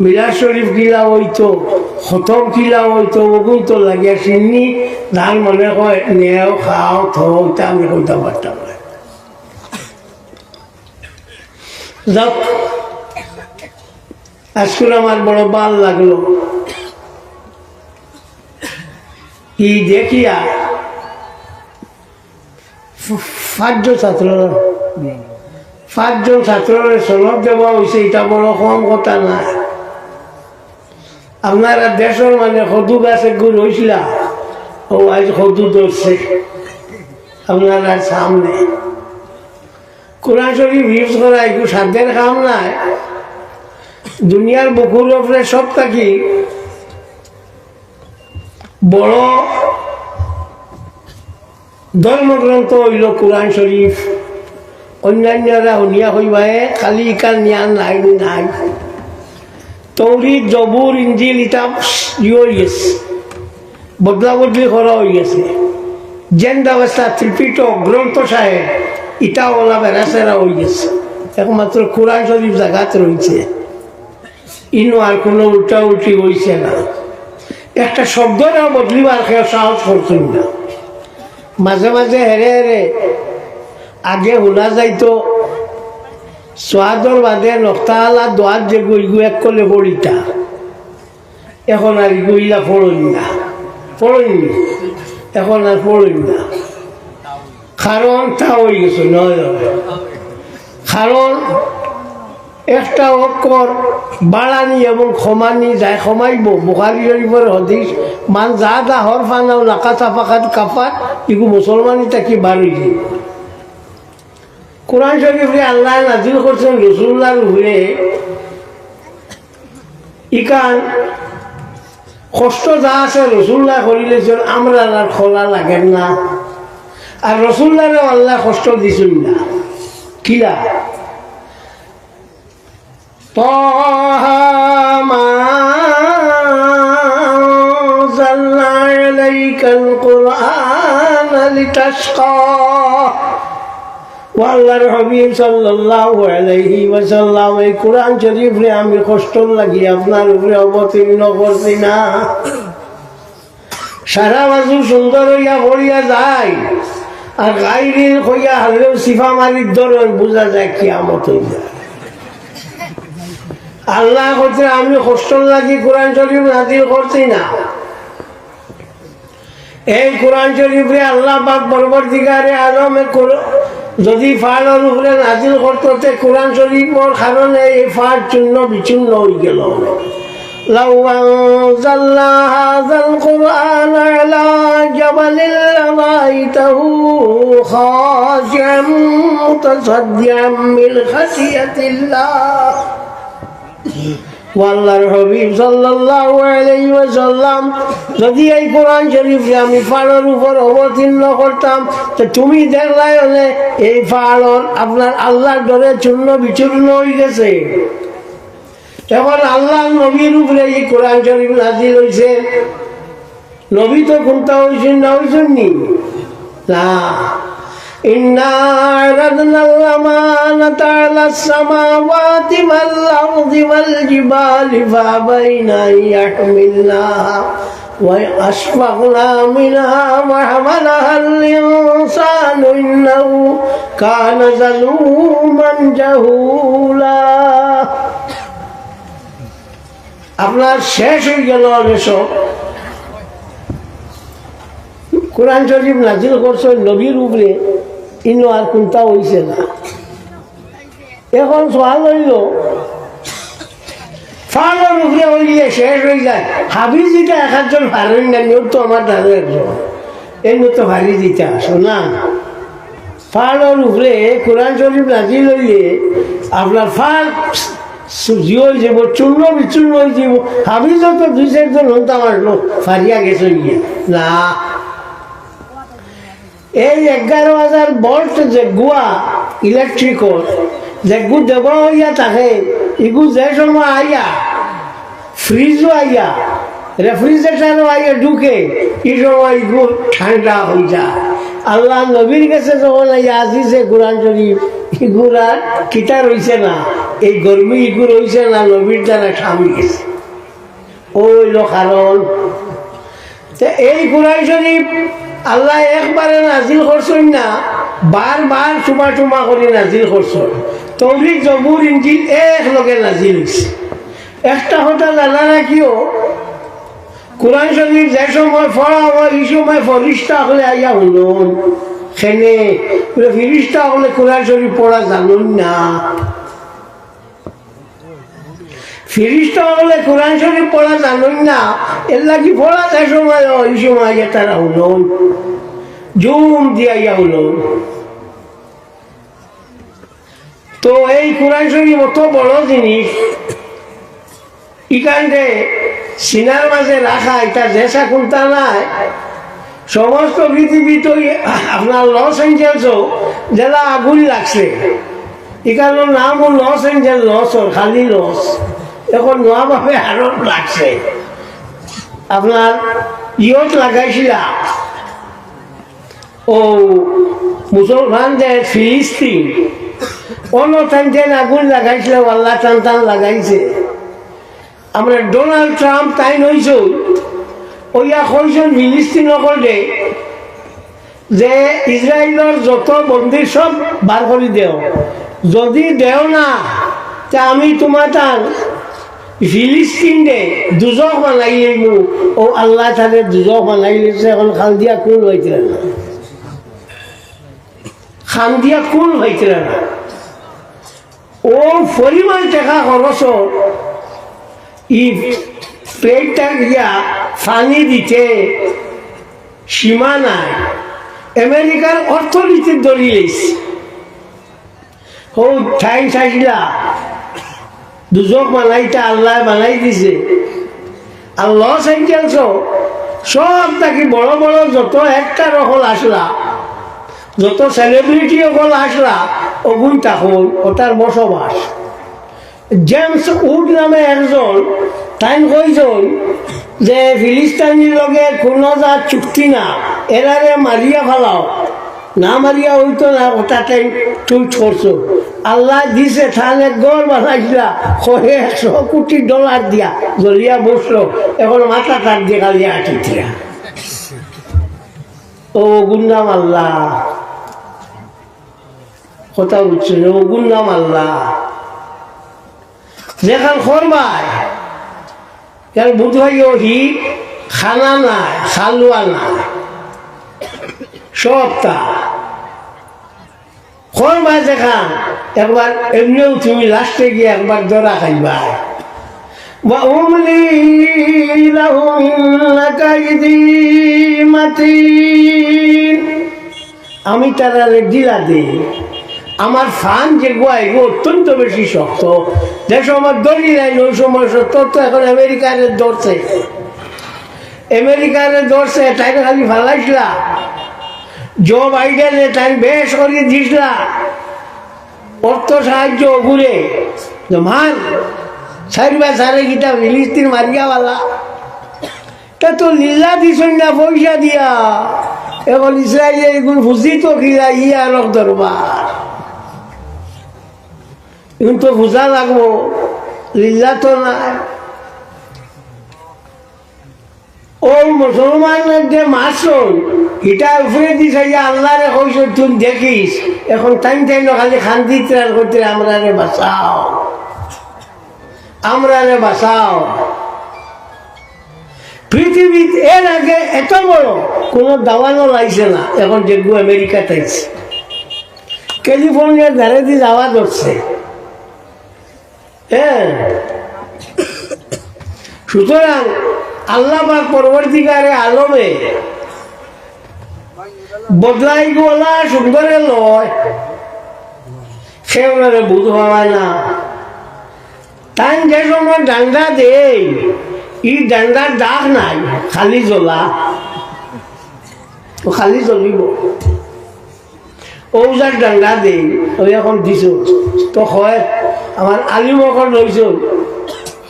মিলাদ শরিফ কিলা অইতো, খতম কিলা অইতো, অগুইনতর লাগিয়া শিন্নি যার মনে কয় নেও, খাও, থও, ইতা আমি কইতাম পারতাম না। যাউক, আজকুর আমার বড় ভালা লাগলো। ই দেখিয়া ফ-, পাঁচজন ছাত্র, পাঁচজন ছাত্ররে সনদ দেওয়া অইছে, ইটা বড় কম কথা না। আপনারা দেশর মাঝে কদু গাছ এগু রইছলা, অউ আইজ কদু ধরছে আপনারার সামনে। কোরআন শরিফ হিফজ করা এগু সাধ্যর কাম নায়। দুনিয়ার বুকুর উপরে সব থাকি বড় ধর্মগ্রন্থ অইলো কোরআন শরিফ। অইন্যান্যরা হুনিয়া কইবা, "এ, খালি ইখান নিয়া নাই, নাই।" তৌরিত, জবুর, ইঞ্জিল ইতা ইয়ে অইগেছে, বদলা বদলি করা অইগেছে। যেন অবস্থা ত্রিপিটক গ্রন্থ সাহেব, ইতা অলা বেড়াছেড়া অইগেছে। একমাত্র কোরআন শরিফ জাগাত রইছে। ইনো আর কুনু উল্টা উল্টি অইছে না। একটা শব্দরেও বদলিবার কেউ সাহস করছইন না। মাঝে মাঝে হেরে হেরে আগে হুনা যাইতো, সোয়াদর বাদে নক্তাআলা দোয়াত যেগু ইগু এক কলে পড়িতা। এখন আর ইগু ইলা পড়ইন না, পড়ইন না, এখন আর পড়ইন না। কারণ তা অইগেছে, নয়, নয়। কারণ একটা অক্ষর বাড়ানি এবং কমানি যায়, কমাইবো। বুখারী শরিফর হাদিস, "মান জাদা হরফান আও নাকাসা ফাকাদ কাফার", ইগু মুসলমানি থাকি বার অইযাইবো। কোরআন শরিফরে আল্লায় নাজিল করছইন রসুলুল্লাহর উপরে, ইখান কষ্ট যা আছে রসুলুল্লায় করিলাইছইন, আমরার আর করা লাগের না। আর রসুলুল্লাহরেও আল্লায় কষ্ট দিছইন না। কিলা? طه ما أنزلنا عليك القرآن لتشقى। ও আল্লাহর হাবিব সাল্লাল্লাহু আলাইহি ওয়াসাল্লাম, এই কোরআন শরিফরে আমি কষ্টর লাগি আপনার উপরে অবতীর্ণ করছি না। সারা বাজু সুন্দর অইয়া পড়িয়া যায়, আর গাইরিন কইয়া হারলেও সিফা মারির ধরইন, বুঝা যায় কিয়ামত অইযায়। আল্লায় কইছে, "আমি কষ্টর লাগি কোরআন শরিফ নাজিল করছি না।" এই কোরআন শরিফরে আল্লাহ পাক পরওয়ারদিগারে আলমে কোর-, যদি পাহাড়র উপরে নাজিল করতো, তে কোরআন শরিফর কারণে এই পাহাড় চূর্ণ বিচূর্ণ অইগেলো। لو أنزلنا هذا القرآن على جبل لرأيته خاشعا متصدعا من خشية الله। ও আল্লাহর হাবিব সাল্লাল্লাহু আলাইহি ওয়াসাল্লাম, যদি এই কোরআন শরীফরে আমি পাহাড়র উপর অবতীর্ণ করতাম, তো তুমি দেখলায় অনে এই পাহাড় আপনার আল্লাহর ডরে চূর্ণ বিচূর্ণ অইগেছে। এখন আল্লাহর নবীর উপরে এই কোরআন শরীফ নাজিল অইছে, নবী তো কুন্তা অইছইন না, অইছইন নি? না। إنا عرضنا الأمانة على السماوات والأرض والجبال فأبين أن يحملنها وأشفقن منها وحملها الإنسان إنه كان ظلوما جهولا। আপনার শেষ অইগেল অনে সব। কোরআন শরীফ নাজিল করছইন নবীর উপরে, ইনো আর কুন্তা অইছে না। এখন সওয়াল অইলো, পাহাড়র উপরে অইলে শেষ অইযায়, হাফিজ ইতা এক আধজন পারইন না, নিয়ত তো আমার ধারে একজন, এর মতো পারি দিতা আসো না। পাহাড়র উপরে কোরআন শরীফ নাজিল অইলে আপনার পাহাড় সুজি অইযিবো, চূর্ণ বিচূর্ণ অইযিবো। হাফিজ তো দুই চাইরজন হন্তা মারলো, পারিয়া গেছইন গিয়া। না, এই এগারো হাজার ভোল্ট যেগুয়া ইলেকট্রিকর, যেগু দেওয়া অইয়া থাকে, ইগু যে সময় আইয়া, ফ্রিজও আইয়া, রেফ্রিজারেটরও আইয়া ঢুকে, ই সময় ইগু ঠান্ডা অইযায়। আল্লাহর নবীর গেছে যখন আইয়া আজিজে কোরআন শরীফ, ইগুর আর কিতা রইছে না, এই গরমি ইগুর অইছে না, নবীর দ্বারা ঠান্ডা অইগেছে। অউ অইলো কারণ। তে এই কোরআন শরীফ আল্লায় একবারে নাজিল করছইন না, বারবার চুমা চুমা করি নাজিল করছইন। তৌরিত, জবুর, ইঞ্জিল এক লগে নাজিল অইছে। একটা কথা জানা রাখিও, কোরআন শরীফ যে সময় পড়া অয়, ই সময় ফিরিস্তা অকলে আইয়া হুনইন। কেনে? বুলে, ফিরিস্তা অকলে কোরআন শরীফ পড়া জানইন না। ফিরিস্তা অকলে কোরআন শরীফ পড়া জানইন না, এরলাগি পড়া যে সময় অয়, ই সময় আইয়া তারা হুনইন, জুম দিয়া আইয়া হুনইন। তো এই কোরআন শরীফ অত বড় জিনিস, ইখানরে সিনার মাঝে রাখা, ইটা যেছা কুন্তা নায়। সমস্ত পৃথিবীত অউ আপনার লস এঞ্জেলসও যেলা আগুন লাগছে, ইখানর নামও লস এঞ্জেল, লস অর, খালি লস। এখন নুয়াভাবে আরো লাগছে। আপনার ইয়ত লাগাইছিলা, অউ মুসলমান দেশ ফিলিস্তিন, অনো তাইন যেন আগুন লাগাইছিলা, আল্লায় তান তান লাগাইছে। আমরা ডোনাল্ড ট্রাম্প তাইন অইছইন, অইয়া কইছইন ফিলিস্তিন অকলরে যে ইসরাইলর যত বন্দি সব বার করি দেও, যদি দেও না, তে আমি তুমার তান ফিলিস্তিনরে দুজখ বানাইলিমু। অউ আল্লায় তারে দুজখ বানাইলিছে, এখন কান্দিয়া কুল পাইতরা না, কান্দিয়া কুল পাইতরা না। অউ পরিমাণ টেকা খরচ অর, ই প্লেটটা গিয়া পানি দিতে সীমা নাই। আমেরিকার অর্থনীতি ধরিলিছে। অউ তাইন চাইছিলা দুজখ বানাইতা, আল্লায় বানাই দিছে। আর লস এঞ্জেলসও সব থাকি বড় বড় যত অ্যাক্টর অকল আছলা, যত সেলিব্রিটি অকল আছলা, অগুইন থাকইন, অতার বসবাস। জেমস উড নামে একজন, তাইন কইছইন যে ফিলিস্তিনির লগে কুনু জাত চুক্তি না, এরারে মারিয়া ফালাও, না মারিয়া অইতো না, অতা তাইন টুইট করছইন। আল্লায় দিছে, তান এক ঘর বানাইছিলা, কয় একশো কোটি ডলার দিয়া, জ্বলিয়া বসলো, এখন মাথা তার দিয়া খালি আটিতরা। অউ অগুর নাম আল্লাহ। কথা বুঝছইন? অগুর নাম আল্লাহ। যেখান করবায়, ইয়ার বুধ ভাই অউ হি খানা নায়, খালুয়া নায়, সবতা। করবায় যেখান, একবার এমনেউ তুমি লাস্টে গিয়া একবার ধরা খাইবায়। وأملي لهم إن كيدي متين। আমি তারারে ঢিলা দেই, আমার ফান যেগু আইব অত্যন্ত বেশি শক্ত। যে সময় ধরি নাই, ওই সময় শক্ত তো এখন আমেরিকারে ধরছে, আমেরিকারে ধরছে, তাই খালি ফালাইছিলা। জো বাইডেনে তাই বেশ করি দিছিলা অর্থ সাহায্য ওগুরে। যে মান সাইবা সারে গিটা ফিলিস্তিন মারিয়া বালা। তা তো লিল্লা দিছইন না পয়সা দিয়া। এখন ইসরায়েলে এগুন ফুজি তো খিলা ইয়া রক দরবার। এখন তো ফুজা লাগবো, লিল্লা তো না। ও মুসলমানের যে মাসুল, এটা উপরে দিছে যে আল্লাহরে কইছে, "তুই দেখিস।" এখন তাইন তাইন খালি খান্দি ত্রাণ করতে, "আমরারে বাঁচাও, আমরারে বাঁচাও।" পৃথিবীত এর আগে এত বড় কোনো দাওয়ানো লাইছে না। এখন যেগু আমেরিকাত আইছে, ক্যালিফোর্নিয়ার ধারেদি যাওয়া ধরছে। হ্যাঁ, সুতরাং আল্লাহ পাক পরবর্তীকালে আলমে বদলাই গলা সুন্দরে লয়, সে ওনারে বুঝ পাওয়ায় না। তাই যে সময় ডান্ডা দেই, ই ডান্ডার দাগ নাই, খালি জ্বলা, ও খালি জ্বলিব। ঔজার ডান্ডা দেই, ওই এখন দিছো। তো হয়, আমার আলিম অকল রইছইন,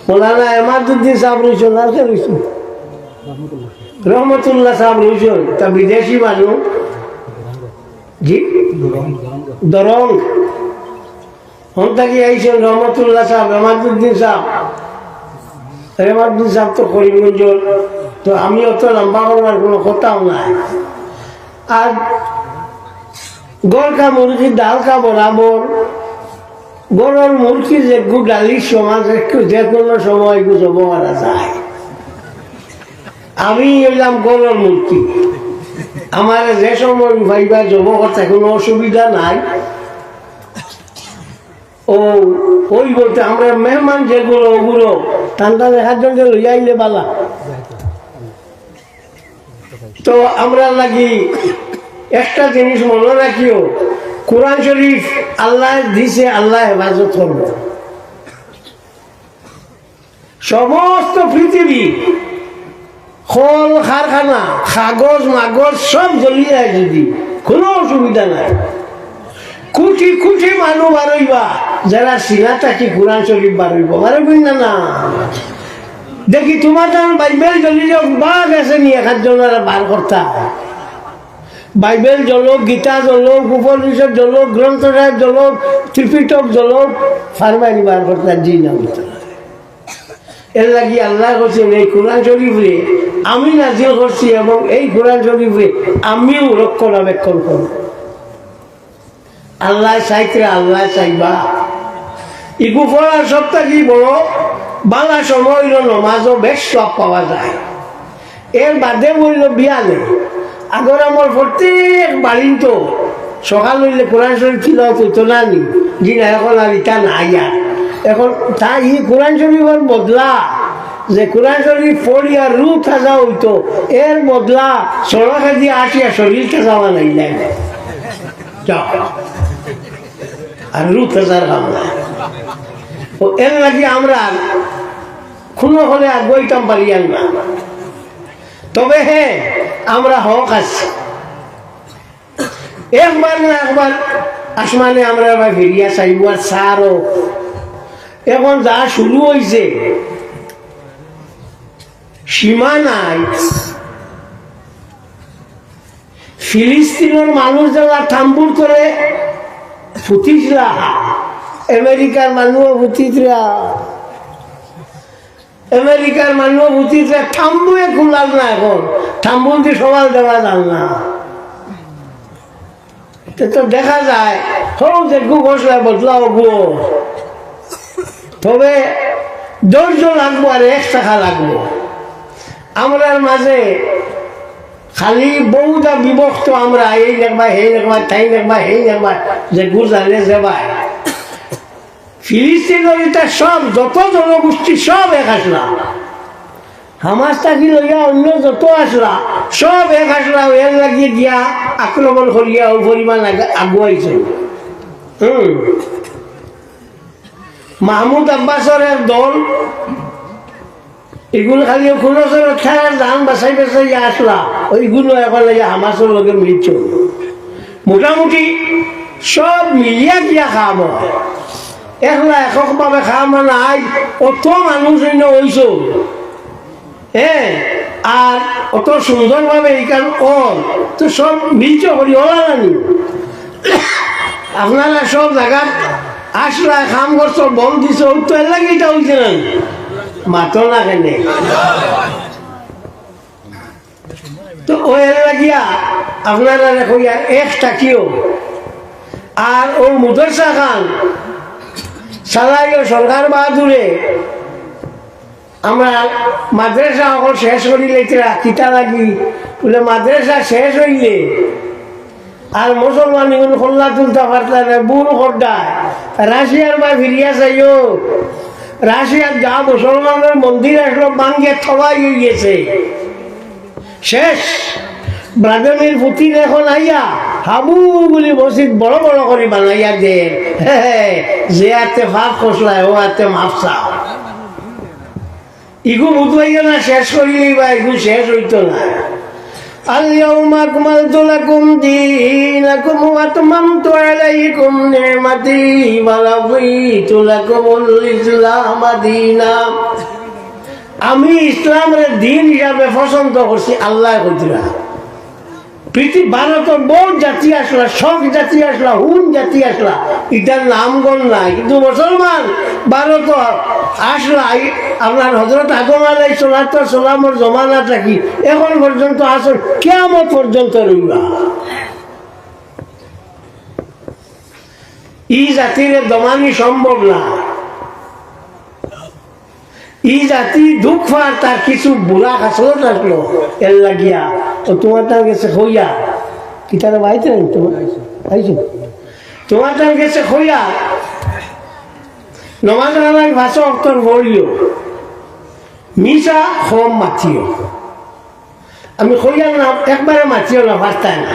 মৌলানা এমাদুদ্দিন সাহেব রইছইন, আর কে রইছইন? রহমতুল্লাহ সাহেব রইছইন, তা বিদেশি মানুষ। জি? দরং। হন থাকি আইছইন রহমতুল্লাহ সাহেব, এমাদুদ্দিন সাহেব। এমাদুদ্দিন সাহেব তো করিমগঞ্জর, তো আমি অত লম্বা করবার কোনো কথাও নাই। আর ঘর কা মুরগি ডাল কা বরাবর, ঘরর মুরগি যেগু ডালির সমান, একটু যে কোনো সময় এগু জব করা যায়। আমি অইলাম ঘরর মুরগি, আমারে যে সময় পাইবা জব করতে কোনো অসুবিধা নাই। ও, ওই বলতে আমরা মেহমান যেগুলো, ওগুলো ঠান্ডা দেখার জন্য লইয়া আইলে বালা। তো আমরা লাগি একটা জিনিস মনে রাখিও, কোরআন শরীফ আল্লাহ দিছে, আল্লাহ হেফাজত করবো। সমস্ত পৃথিবী, কল কারখানা, কাগজ মাগজ সব জ্বলি যায় যদি, কোনো অসুবিধা নাই। কোটি কোটি মানুষ বারইবা, যারা সিনা থাকি কোরআন শরীফ বারইব, বারইব না, না? দেখি তোমার তার বাইবেল জ্বলি যাও, বাঘ আছে নি এক আধজন আর বার করতা? বাইবেল জ্বলক, গীতা জ্বলক, উপনিষদ জ্বলক, গ্রন্থ সাহেব জ্বলক, ত্রিপিটক জ্বলক, ফারমাইনি বার করতা? জি না, বুঝতে পারে। এর লাগি আল্লাহ কইছেন, "এই কোরআন শরীফরে আমি নাজিল করছি এবং এই কোরআন শরীফরে আমিও রক্ষণাবেক্ষণ করব।" আল্লাহ চাইতরা, আল্লাহ চাইবা। ইগু পড়ার সব থাকি বড় বালা সময় অইল নমাজও বেশ সব পাওয়া যায়। এর বাদে অইল বিয়ালে। আগর আমল প্রত্যেক বাড়িত সকাল অইলে কোরআন শরীফ তিলাওয়াত অইতো না নি? জি না, এখন আর ইটা নাই আর। এখন তা ই কোরআন শরীফর বদলা, যে কোরআন শরীফ পড়িয়া রুহ তাজা অইতো, এর বদলা সড়কেদি আসিয়া শরীর তাজা বানাইলাই। যাও। আর রুহ তাজার কাম নাই। ও এর লাগি আমরা কোনো হলে আগুয়াইতাম পারিয়ার না। তবে হ্যাঁ, আমরা হক আছি। একবার না একবার আসমানে আমরা আবার ফিরিয়া চাইব আর স্যারও। এখন যা শুরু অইছে, সীমা নাই। ফিলিস্তিনর মানুষ যারা থাম্বুর তলে ফুতিছলা, আমেরিকার মানুষও ফুতিতরা। আমেরিকার মানুষ বুঝিছে থাম্বুয়ে খুলার না, এখন থাম্বুন্দি সওয়াল দেওয়া যার না। তে তো দেখা যায়, হউ যেগু ঘোষণা বদলাও গো। তবে ধৈর্য লাগবো আর এক টাকা লাগবো। আমরার মাঝে খালি বহুদা বিভক্ত আমরা, এই লেখবা, সেই লেখবা, তাই লেখবা, সেই লেখবা, যেগু জানে যে ভাই। ফিলিস্তিনর ইতা সব, যত জনগোষ্ঠী সব এক আসলা। হামাস থাকি লইয়া অন্য যত আসলা, সব এক আসলা, এর লাগি গিয়া আক্রমণ করিয়া ও পরিমাণ আগা-, আগুয়াইছে। হুম। মাহমুদ আব্বাসর এক দল, ইগুন খালি কুনু চরত থারা জান বাচাই বাচাই আছলা, অউ ইগুন অখন ইয়া হামাসর লগে মিলছে। মোটামুটি সব মিলিয়া গিয়া কাম অয়, একলা এককভাবে কাম নাই। অত মানুষ অইন্য অইছে, হ্যাঁ, আর অত সুন্দরভাবে ইখান অর, তো সব মিলছে করি অলা নানি। আপনারা সব জাগাত আছলা, কাম করছো, বল দিছো, অউ তো এর লাগি ইটা অইছে না। মাতো না কেনে? তো অউ এর লাগিয়া আপনারারে কইয়ার এক থাকিও। আর অউ মাদ্রাসা খান চালাইও সরকার বাহাদুরে, আমরা মাদ্রাসা অকল শেষ করিলে ইতারা কিতা লাগি? বুলে, মাদ্রাসা শেষ অইলে আর মুসলমান ইগুন কল্লা তুলতা পারতা না, ভুল করতা। রাশিয়ার বায় ফিরিয়া চাইও, রাশিয়াত যা মুসলমানর মন্দির আছলো, ভাঙ্গিয়া তবাই অইগেছে, শেষ। ভ্লাদিমির পুতিন অখন আইয়া হাবু বুলি মসজিদ বড় বড় করি বানাইয়া দের। হে হে, যে আতে পাপ করছলায়, অউ আতে মাফ চাও। ইগু বুঝবাইও না, শেষ করিলেই বা ইগু শেষ অইতো না। اليوم أكملت لكم دينكم وأتممت عليكم نعمتي ورضيت لكم الإسلام دينا। আমি ইসলামরে দিন হিসাবে পছন্দ করছি, আল্লায় কইতরা। পৃথিবী, ভারতর বউত জাতি আছলা, শক জাতি আছলা, হুন জাতি আছলা, ইতার নাম গন্ধ নাই, কিন্তু মুসলমান ভারতর আছলা, আপনার হযরত আদম আলাইহিস সালাতু ওয়াস সালামর জমানা থাকি অখন পর্যন্ত আছইন, কিয়ামত পর্যন্ত রইবা। ই জাতিরে দমানি সম্ভব না। ই জাতি দুখ পার, তার কিছু বুরা খাছলত আছলো, এর লাগিয়া। তো তুমার তার গেছে কইয়া, কিতারে বাইতে নাই তুমার? আইছো। তুমার তার গেছে কইয়া, নমাজ আলাই পাঁচ ওয়াক্তর পড়িও, মিছা কম মাতিও। আমি কইয়ার না, একবারে মাতিও না, পারতায় না।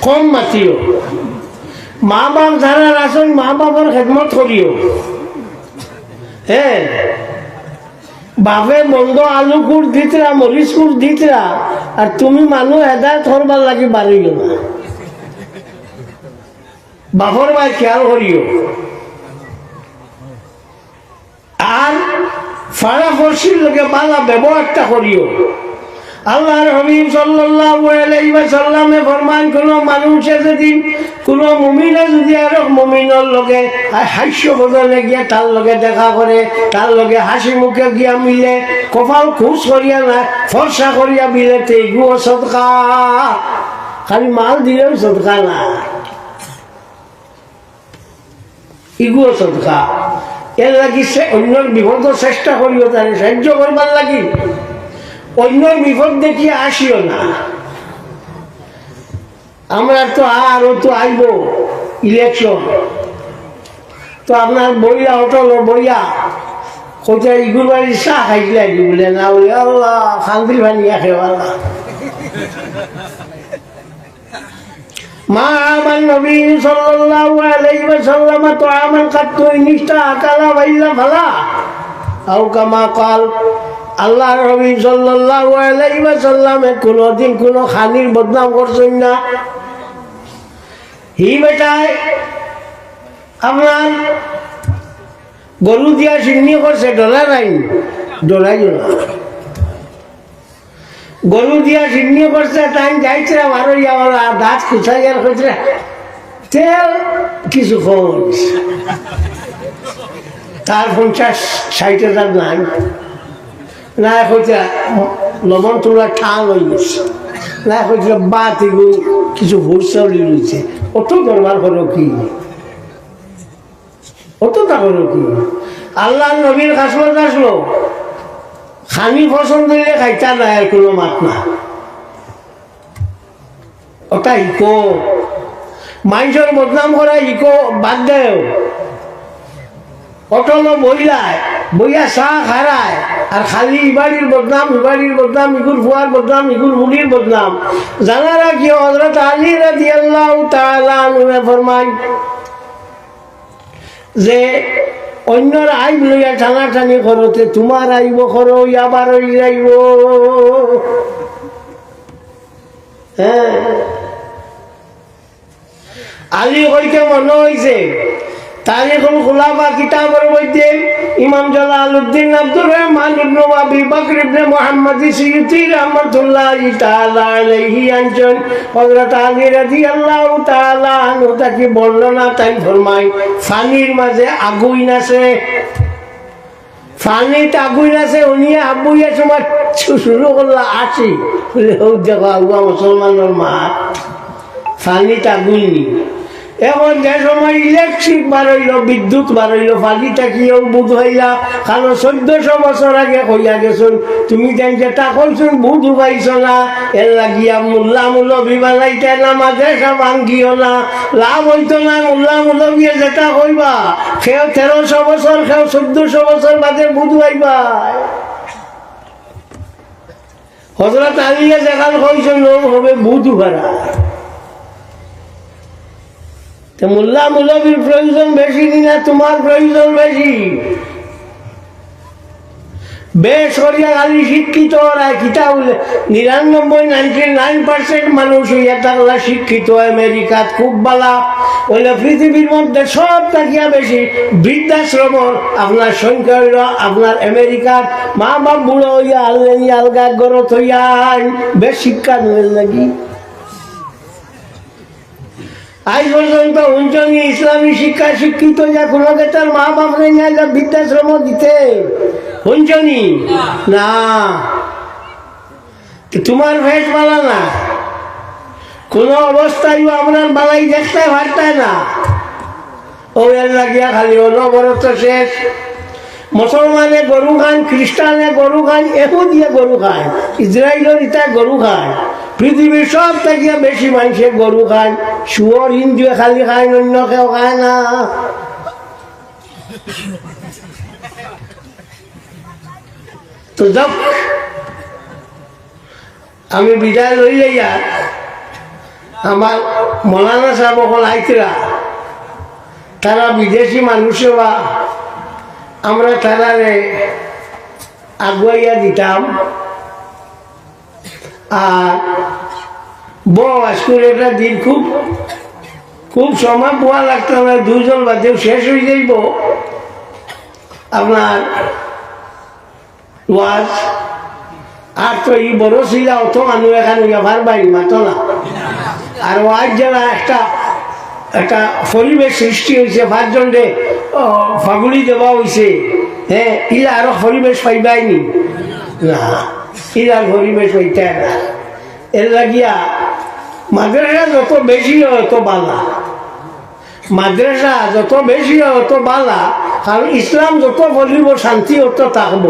কম মাতিও। মা বাপ যারার আছইন, মা বাপর খেদমত করিও। হ্যাঁ, বাপে মন্দ আলু কুর দিতরা, মরিচ কুর দিতরা, আর তুমি মানুষ হেদায়েত করবার লাগি বারইও না। বাপর বায় খেয়াল করিও। আর পাড়া পড়শির লগে ভালা ব্যবহারটা করিও। আল্লাহর হাবিব সাল্লাল্লাহু আলাইহি ওয়াসাল্লামে ফরমাইন, কুনু মানুষে যদি, কুনু মুমিনে যদি আরক মুমিনর লগে হাস্য বদনে গিয়া তার লগে দেখা করে, তার লগে হাসি মুখে গিয়া মিলে, কপাল খুশ করিয়া না, ফর্সা করিয়া মিলে, তে ইগুও সদকা। খালি মাল দিলেও সদকা না। ইগুও সদকা। এর লাগি সে অইন্যর বিপদো চেষ্টা করিও, তারে সাহায্য করবার লাগি। অইন্যর বিপদ দেখিয়া আসিও না। আমরার তো আরো তো আইবো ইলেকশন। তো আপনার বইয়া, হোটেলো বইয়া, কইতা ইগুর বাড়ির চা খাইছলায় নি? বুলে, না। বুলে, আল্লাহ, খান্দির পানি আখে, আল্লাহ। ما عاب النبي صلى الله عليه وسلم طعاما قط إن اشتهى أكله وإلا فلا، أو كما قال। আল্লাহর নবী সাল্লাল্লাহু আলাইহি ওয়াসাল্লামে কুনুদিন কুনু খানির বদনাম করছইন না। হি বেটায় আপনার গরু দিয়া সিন্নি করছে, ডরাইরাইন, ডরাইও না। গরু দিয়া সিন্নি করছে, তাইন যাইতরা বারইয়া ওলা দাঁত কুচাইয়ার কইতরা, "তেল কিছু কম অইছে।" তার পঞ্চাশ ষাইট হাজার নাই। না কইতরা, "লবণ তুলা টান অইগেছে।" না কইতরা, "বাত ইগু কিছু হুরসা উলি রইছে।" অত দরবার করো কি? অত তা করো কি? আল্লাহর নবীর খাসলত আছলো, খানি পছন্দ অইলে খাইতা না, এর কুনু মাত না। অতা হিকো, মাইনষর বদনাম করা হিকো, বাদ দেও। হোটেলো বইলায়, বইয়া চা খারায়, আর খালি ইবাড়ির বদনাম, ইবাড়ির বদনাম, ইগুর ফুয়ার বদনাম, ইগুর ফুড়ির বদনাম। জানা রাখিও, হযরত আলী রাদিয়াল্লাহু তাআলা আনহুয়ে ফরমাইন যে অইন্যর আইব লইয়া টানাটানি করতে তুমার আইব খরো অইয়া বারই যাইব। হ্যাঁ। আলী কইতে মনো অইছে, তারিখুল খুলাফা কিতাবর মধ্যে ইমাম জালালউদ্দিন আব্দুর রহমান ইবনে আবি বকর ইবনে মুহাম্মদ সিয়ুতি রহমাতুল্লাহি তাআলা আলাইহি আনছইন, হযরত আলী রাদিয়াল্লাহু তাআলা আনহু থাকি বর্ণনা, তাইন ফরমাইন, পানির মাঝে আগুইন আছে। পানিত আগুইন আছে, হুনিয়া হাবুইয়া সময় শু-, শুরু করলা আসি। বলে, "ও দেখো, আগুয়া মুসলমানর মা, পানিত আগুইন নি।" এখন যে সময় ইলেকট্রিক বারইলো, বিদ্যুৎ বারইলো, পানি থাকিও বুধ হইলা, কারণ চৌদ্দশো বছর আগে কইয়া গেছইন, তুমি যেন যেটা কইছইন বুধ পাইছো না, এর লাগিয়া মোল্লা মৌলবি বানাইতে না, মাদ্রাসা ভাঙ্গিও না, লাভ অইতো না, মোল্লা মৌলবিয়ে যেটা কইবা, কেউ তেরোশো বছর, কেউ চৌদ্দশো বছর বাদে বুধ পাইবা। হযরত আলীয়ে যেখান কইছইন, ও হবে বুধ উহারা। তে মোল্লা মৌলবির প্রয়োজন বেশি নি না তুমার প্রয়োজন বেশি? বেশ করিয়া খালি শিক্ষিত ওরা, কিতা বলে, নিরানব্বই, নাইনটি নাইন পার্সেন্ট মানুষ অইয়া থাকলা শিক্ষিত, আমেরিকাত খুব বালা। অইলে পৃথিবীর মধ্যে সব থাকিয়া বেশি বৃদ্ধাশ্রমর আপনার সংখ্যা অইলো আপনার আমেরিকাত। মা বাপ বুড়া অইয়া আলগা আলগা ঘরো থইয়া আইন, বেশ শিক্ষা নেওয়ার লাগি। আজ পর্যন্ত হুনছনি ইসলামী শিক্ষা শিক্ষিত যে কোনো বেটার মা বাপ নাই না, যা বৃদ্ধাশ্রম দিতে? হুনছনি? না। তো তুমার ফেস বালা না, কোনো অবস্থায়ও আমরার বালাই দেখতে পারতায় না। ও এর লাগিয়া খালি অনবরত শেষ। মুসলমানে গরু খান, খ্রিস্টানে গরু খান, এহুদিয়ে গরু খান, ইসরায়েলর ইতা গরু খান। পৃথিবীর সব থাকিয়া বেশি মানষে গরু খান। শুয়োর হিন্দুয়ে খালি খায়, অন্য কেউ খায় না। তো যাক, আমি বিদায় লই যাইয়া, আমার মৌলানা সাহেব অকল আইতরা, তারা বিদেশি মানুষ বা আমরা তারারে আগুয়াইয়া দিতাম। আর বউ আজকুর একটা দিন খুব, খুব সময় বওয়া লাগতো না, দুইজন বাদেও শেষ অই যাইব। আপনার ওয়াজ। আর তো ই বড় ছিলা, অত মানুষ এখান অইয়া পারবায় নি, মাতো না। আর ওয়াজ যারা একটা, একটা পরিবেশ সৃষ্টি অইছে, পাঁচজনরে, ও, ফাগুলি দেওয়া অইছে, হ্যাঁ, ইলা আরো পরিবেশ পাইবায় নি? না, ইলা পরিবেশ পাইতায় না। এর লাগিয়া মাদ্রাসা যত বেশি অয়, অত বালা। মাদ্রাসা যত বেশি অয়, অত বালা, কারণ ইসলাম যত ফলিব, শান্তি অত থাকব।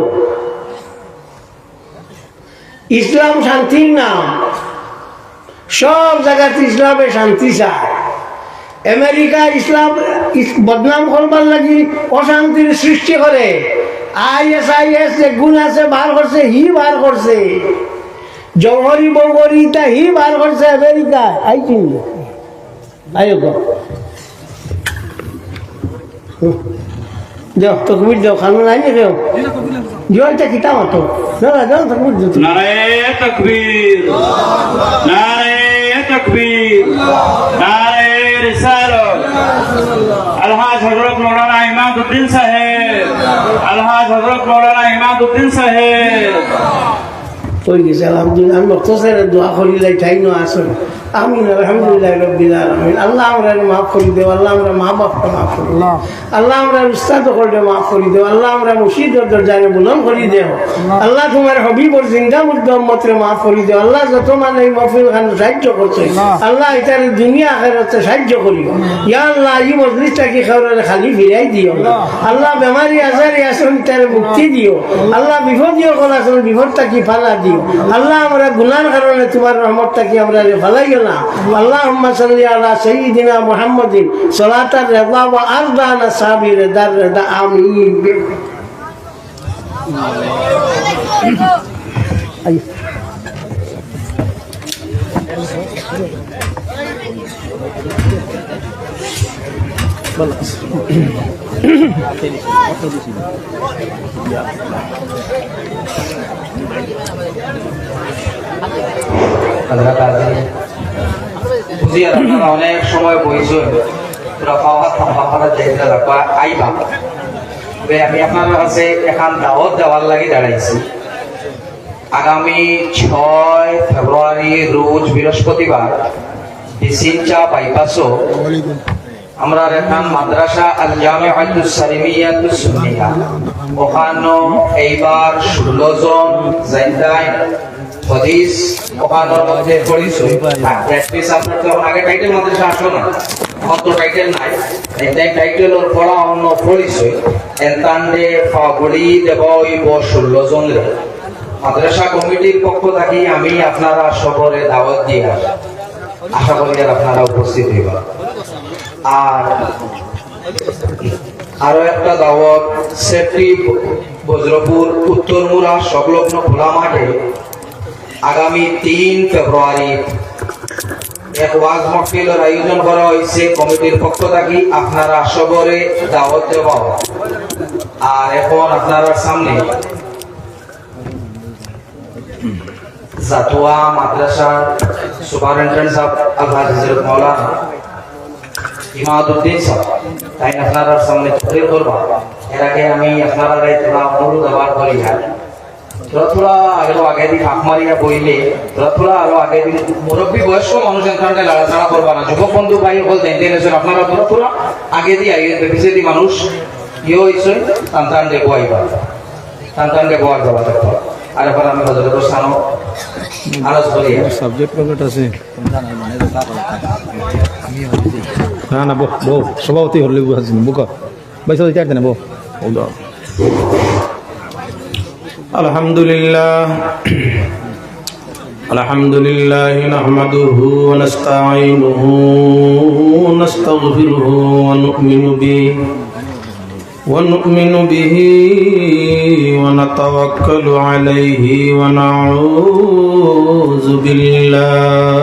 ইসলাম শান্তির নাম, সব জাগাত ইসলামে শান্তি চায়। আমেরিকা ইসলাম ইস-, বদনাম করবার লাগি অশান্তির সৃষ্টি করে। আইএসআইএস যে গুণ আছে বার করছে, হি বার করছে। জৌহরি বৌহরি ইতা হি বার করছে আমেরিকা। আই চিনি। আইও গো। হুম। দেও, তকবীর দেও, খানো নাই নি কেউ? দিও, এটা কিতা মাতো? না, না, দেও, তকবীর দেও। নারায়ে তাকবীর, নারায়ে তাকবীর, নারায়ে রিসালাত। আলহাজ হযরত মাওলানা ইমাদউদ্দিন সাহেব, আলহাজ হযরত মাওলানা ইমাদউদ্দিন সাহেব। অই গেছে, আলহামদুলিল্লাহ। আমি মুখতাসরে দোয়া করিলাই, তাইন আছইন। আমিন, আলহামদুলিল্লাহ রাব্বিল আলামিন। আল্লাহ, আমরারে মাফ করি দেও, আল্লাহ, আমরার মা বাপরে মাফ করি দেও। আল্লাহ, আমরার উস্তাদ অকলরে মাফ করি দেও, আল্লাহ, আমরার মুর্শিদর দরজারে বুলন্দ করি দেও। আল্লাহ, তুমার হাবিবর জিন্দা মুর্দা উম্মতরে মাফ করি দেও। আল্লাহ, যত মানে এই মাহফিল খানো সাহায্য করছে, আল্লাহ, ইতারে দুনিয়া আখিরাতে সাহায্য করিও। ইয়া আল্লাহ, ই মজলিস থাকি কেউরে খালি ফিরাই দিও না। আল্লাহ, বেমারি আজারি আছইন, তারে মুক্তি দিও। আল্লাহ, বিপদী অকল আছইন, বিপদ থাকি ফানা দিও। আল্লাহ, আমরা গুনার কারণে তুমার রহমত থাকি আমরারে ফালাইও না। আল্লাহুম্মা সাল্লি আলা সাইয়্যিদিনা মুহাম্মাদিন সালাতার রিদা ওয়া আরদা আন আসহাবি রিদার রিদা। আমিন। বুঝি আর আপনারা অনেক সময় বইছেন, তোরা পাওয়া থামা পাওয়া যাইতে রাখবা, আইবা। তবে আমি আপনার কাছে এখান দাওয়াত দেওয়ার লাগি দাঁড়াইছি। আগামী ছয় ফেব্রুয়ারি রোজ বৃহস্পতিবার বিসিঞ্চা বাইপাসও আমরা এখান মাদ্রাসা আল জামিআতুস সালিমিয়াতুস সুন্নিয়া, ওখানো এইবার ষোলো জন জাইন্দাইন হদিস ওখানোর মধ্যে পড়িছইন। আর প্র্যাকটিস আপনার তো এখন আগে টাইটেল মাদ্রাসা আসলো না, এখন তো টাইটেল নাই, এটাই টাইটেল ওর পড়া অন্য পড়িছইন। এন্তান্ডে ফাগুড়ি দেওয়া হইব ষোলো জনরে। মাদ্রাসা কমিটির পক্ষ থাকি আমি আপনারা সবরে দাওয়াত দিয়া আশা করি আর আপনারা উপস্থিত হইবা। আর আরো একটা দাওয়াত, সেফটি বজ্রপুর উত্তরমুড়া সংলগ্ন খোলা মাঠে আগামী তিন ফেব্রুয়ারি এক ওয়াজ মাহফিলর আয়োজন করা হয়েছে কমিটির পক্ষ থাকি। আপনারা সবরে দাওয়াত দেওয়া। আর এখন আপনারার সামনে জাতুয়া মাদ্রাসার সুপারিনটেন্ডেন্ট সাহেব আলহাজ হযরত মাওলানা ইমাদুদ্দিন সাহেব, তাইন আপনারার সামনে তকরির করবা। এর আগে আমি আপনারারে থুড়া অনুরোধ আবার করি, আর থুড়া থুড়া আরো আগেদি ফাঁক মারিয়া বইলে, থুড়া থুড়া আরো আগেদি, মুরব্বী বয়স্ক মানুষ এনতান্ডে লাড়াচাড়া করবা না, যুবক বন্ধু ভাই অকল যেনতেন আছইন, আপনারা থুড়া থুড়া আগেদি আইয়া, পিছেদি মানুষ ইয়ে হইছইন, তান তান দেখবো আইবা। তান তান দেখবো আর যাওয়া দেখবো। আর এখন আমি হযরতর সামনে আরজ করি। সাবজেক্ট কয়টা আছে? না, না, বউ, বউ, সভাপতি হলে বুঝাচ্ছি না, বুকা। ভাই, সবাই চার দেন, বউ। বউ দাও। الحمد لله. الحمد لله نحمده ونستعينه ونستغفره ونؤمن به ونؤمن به ونتوكل عليه ونعوذ بالله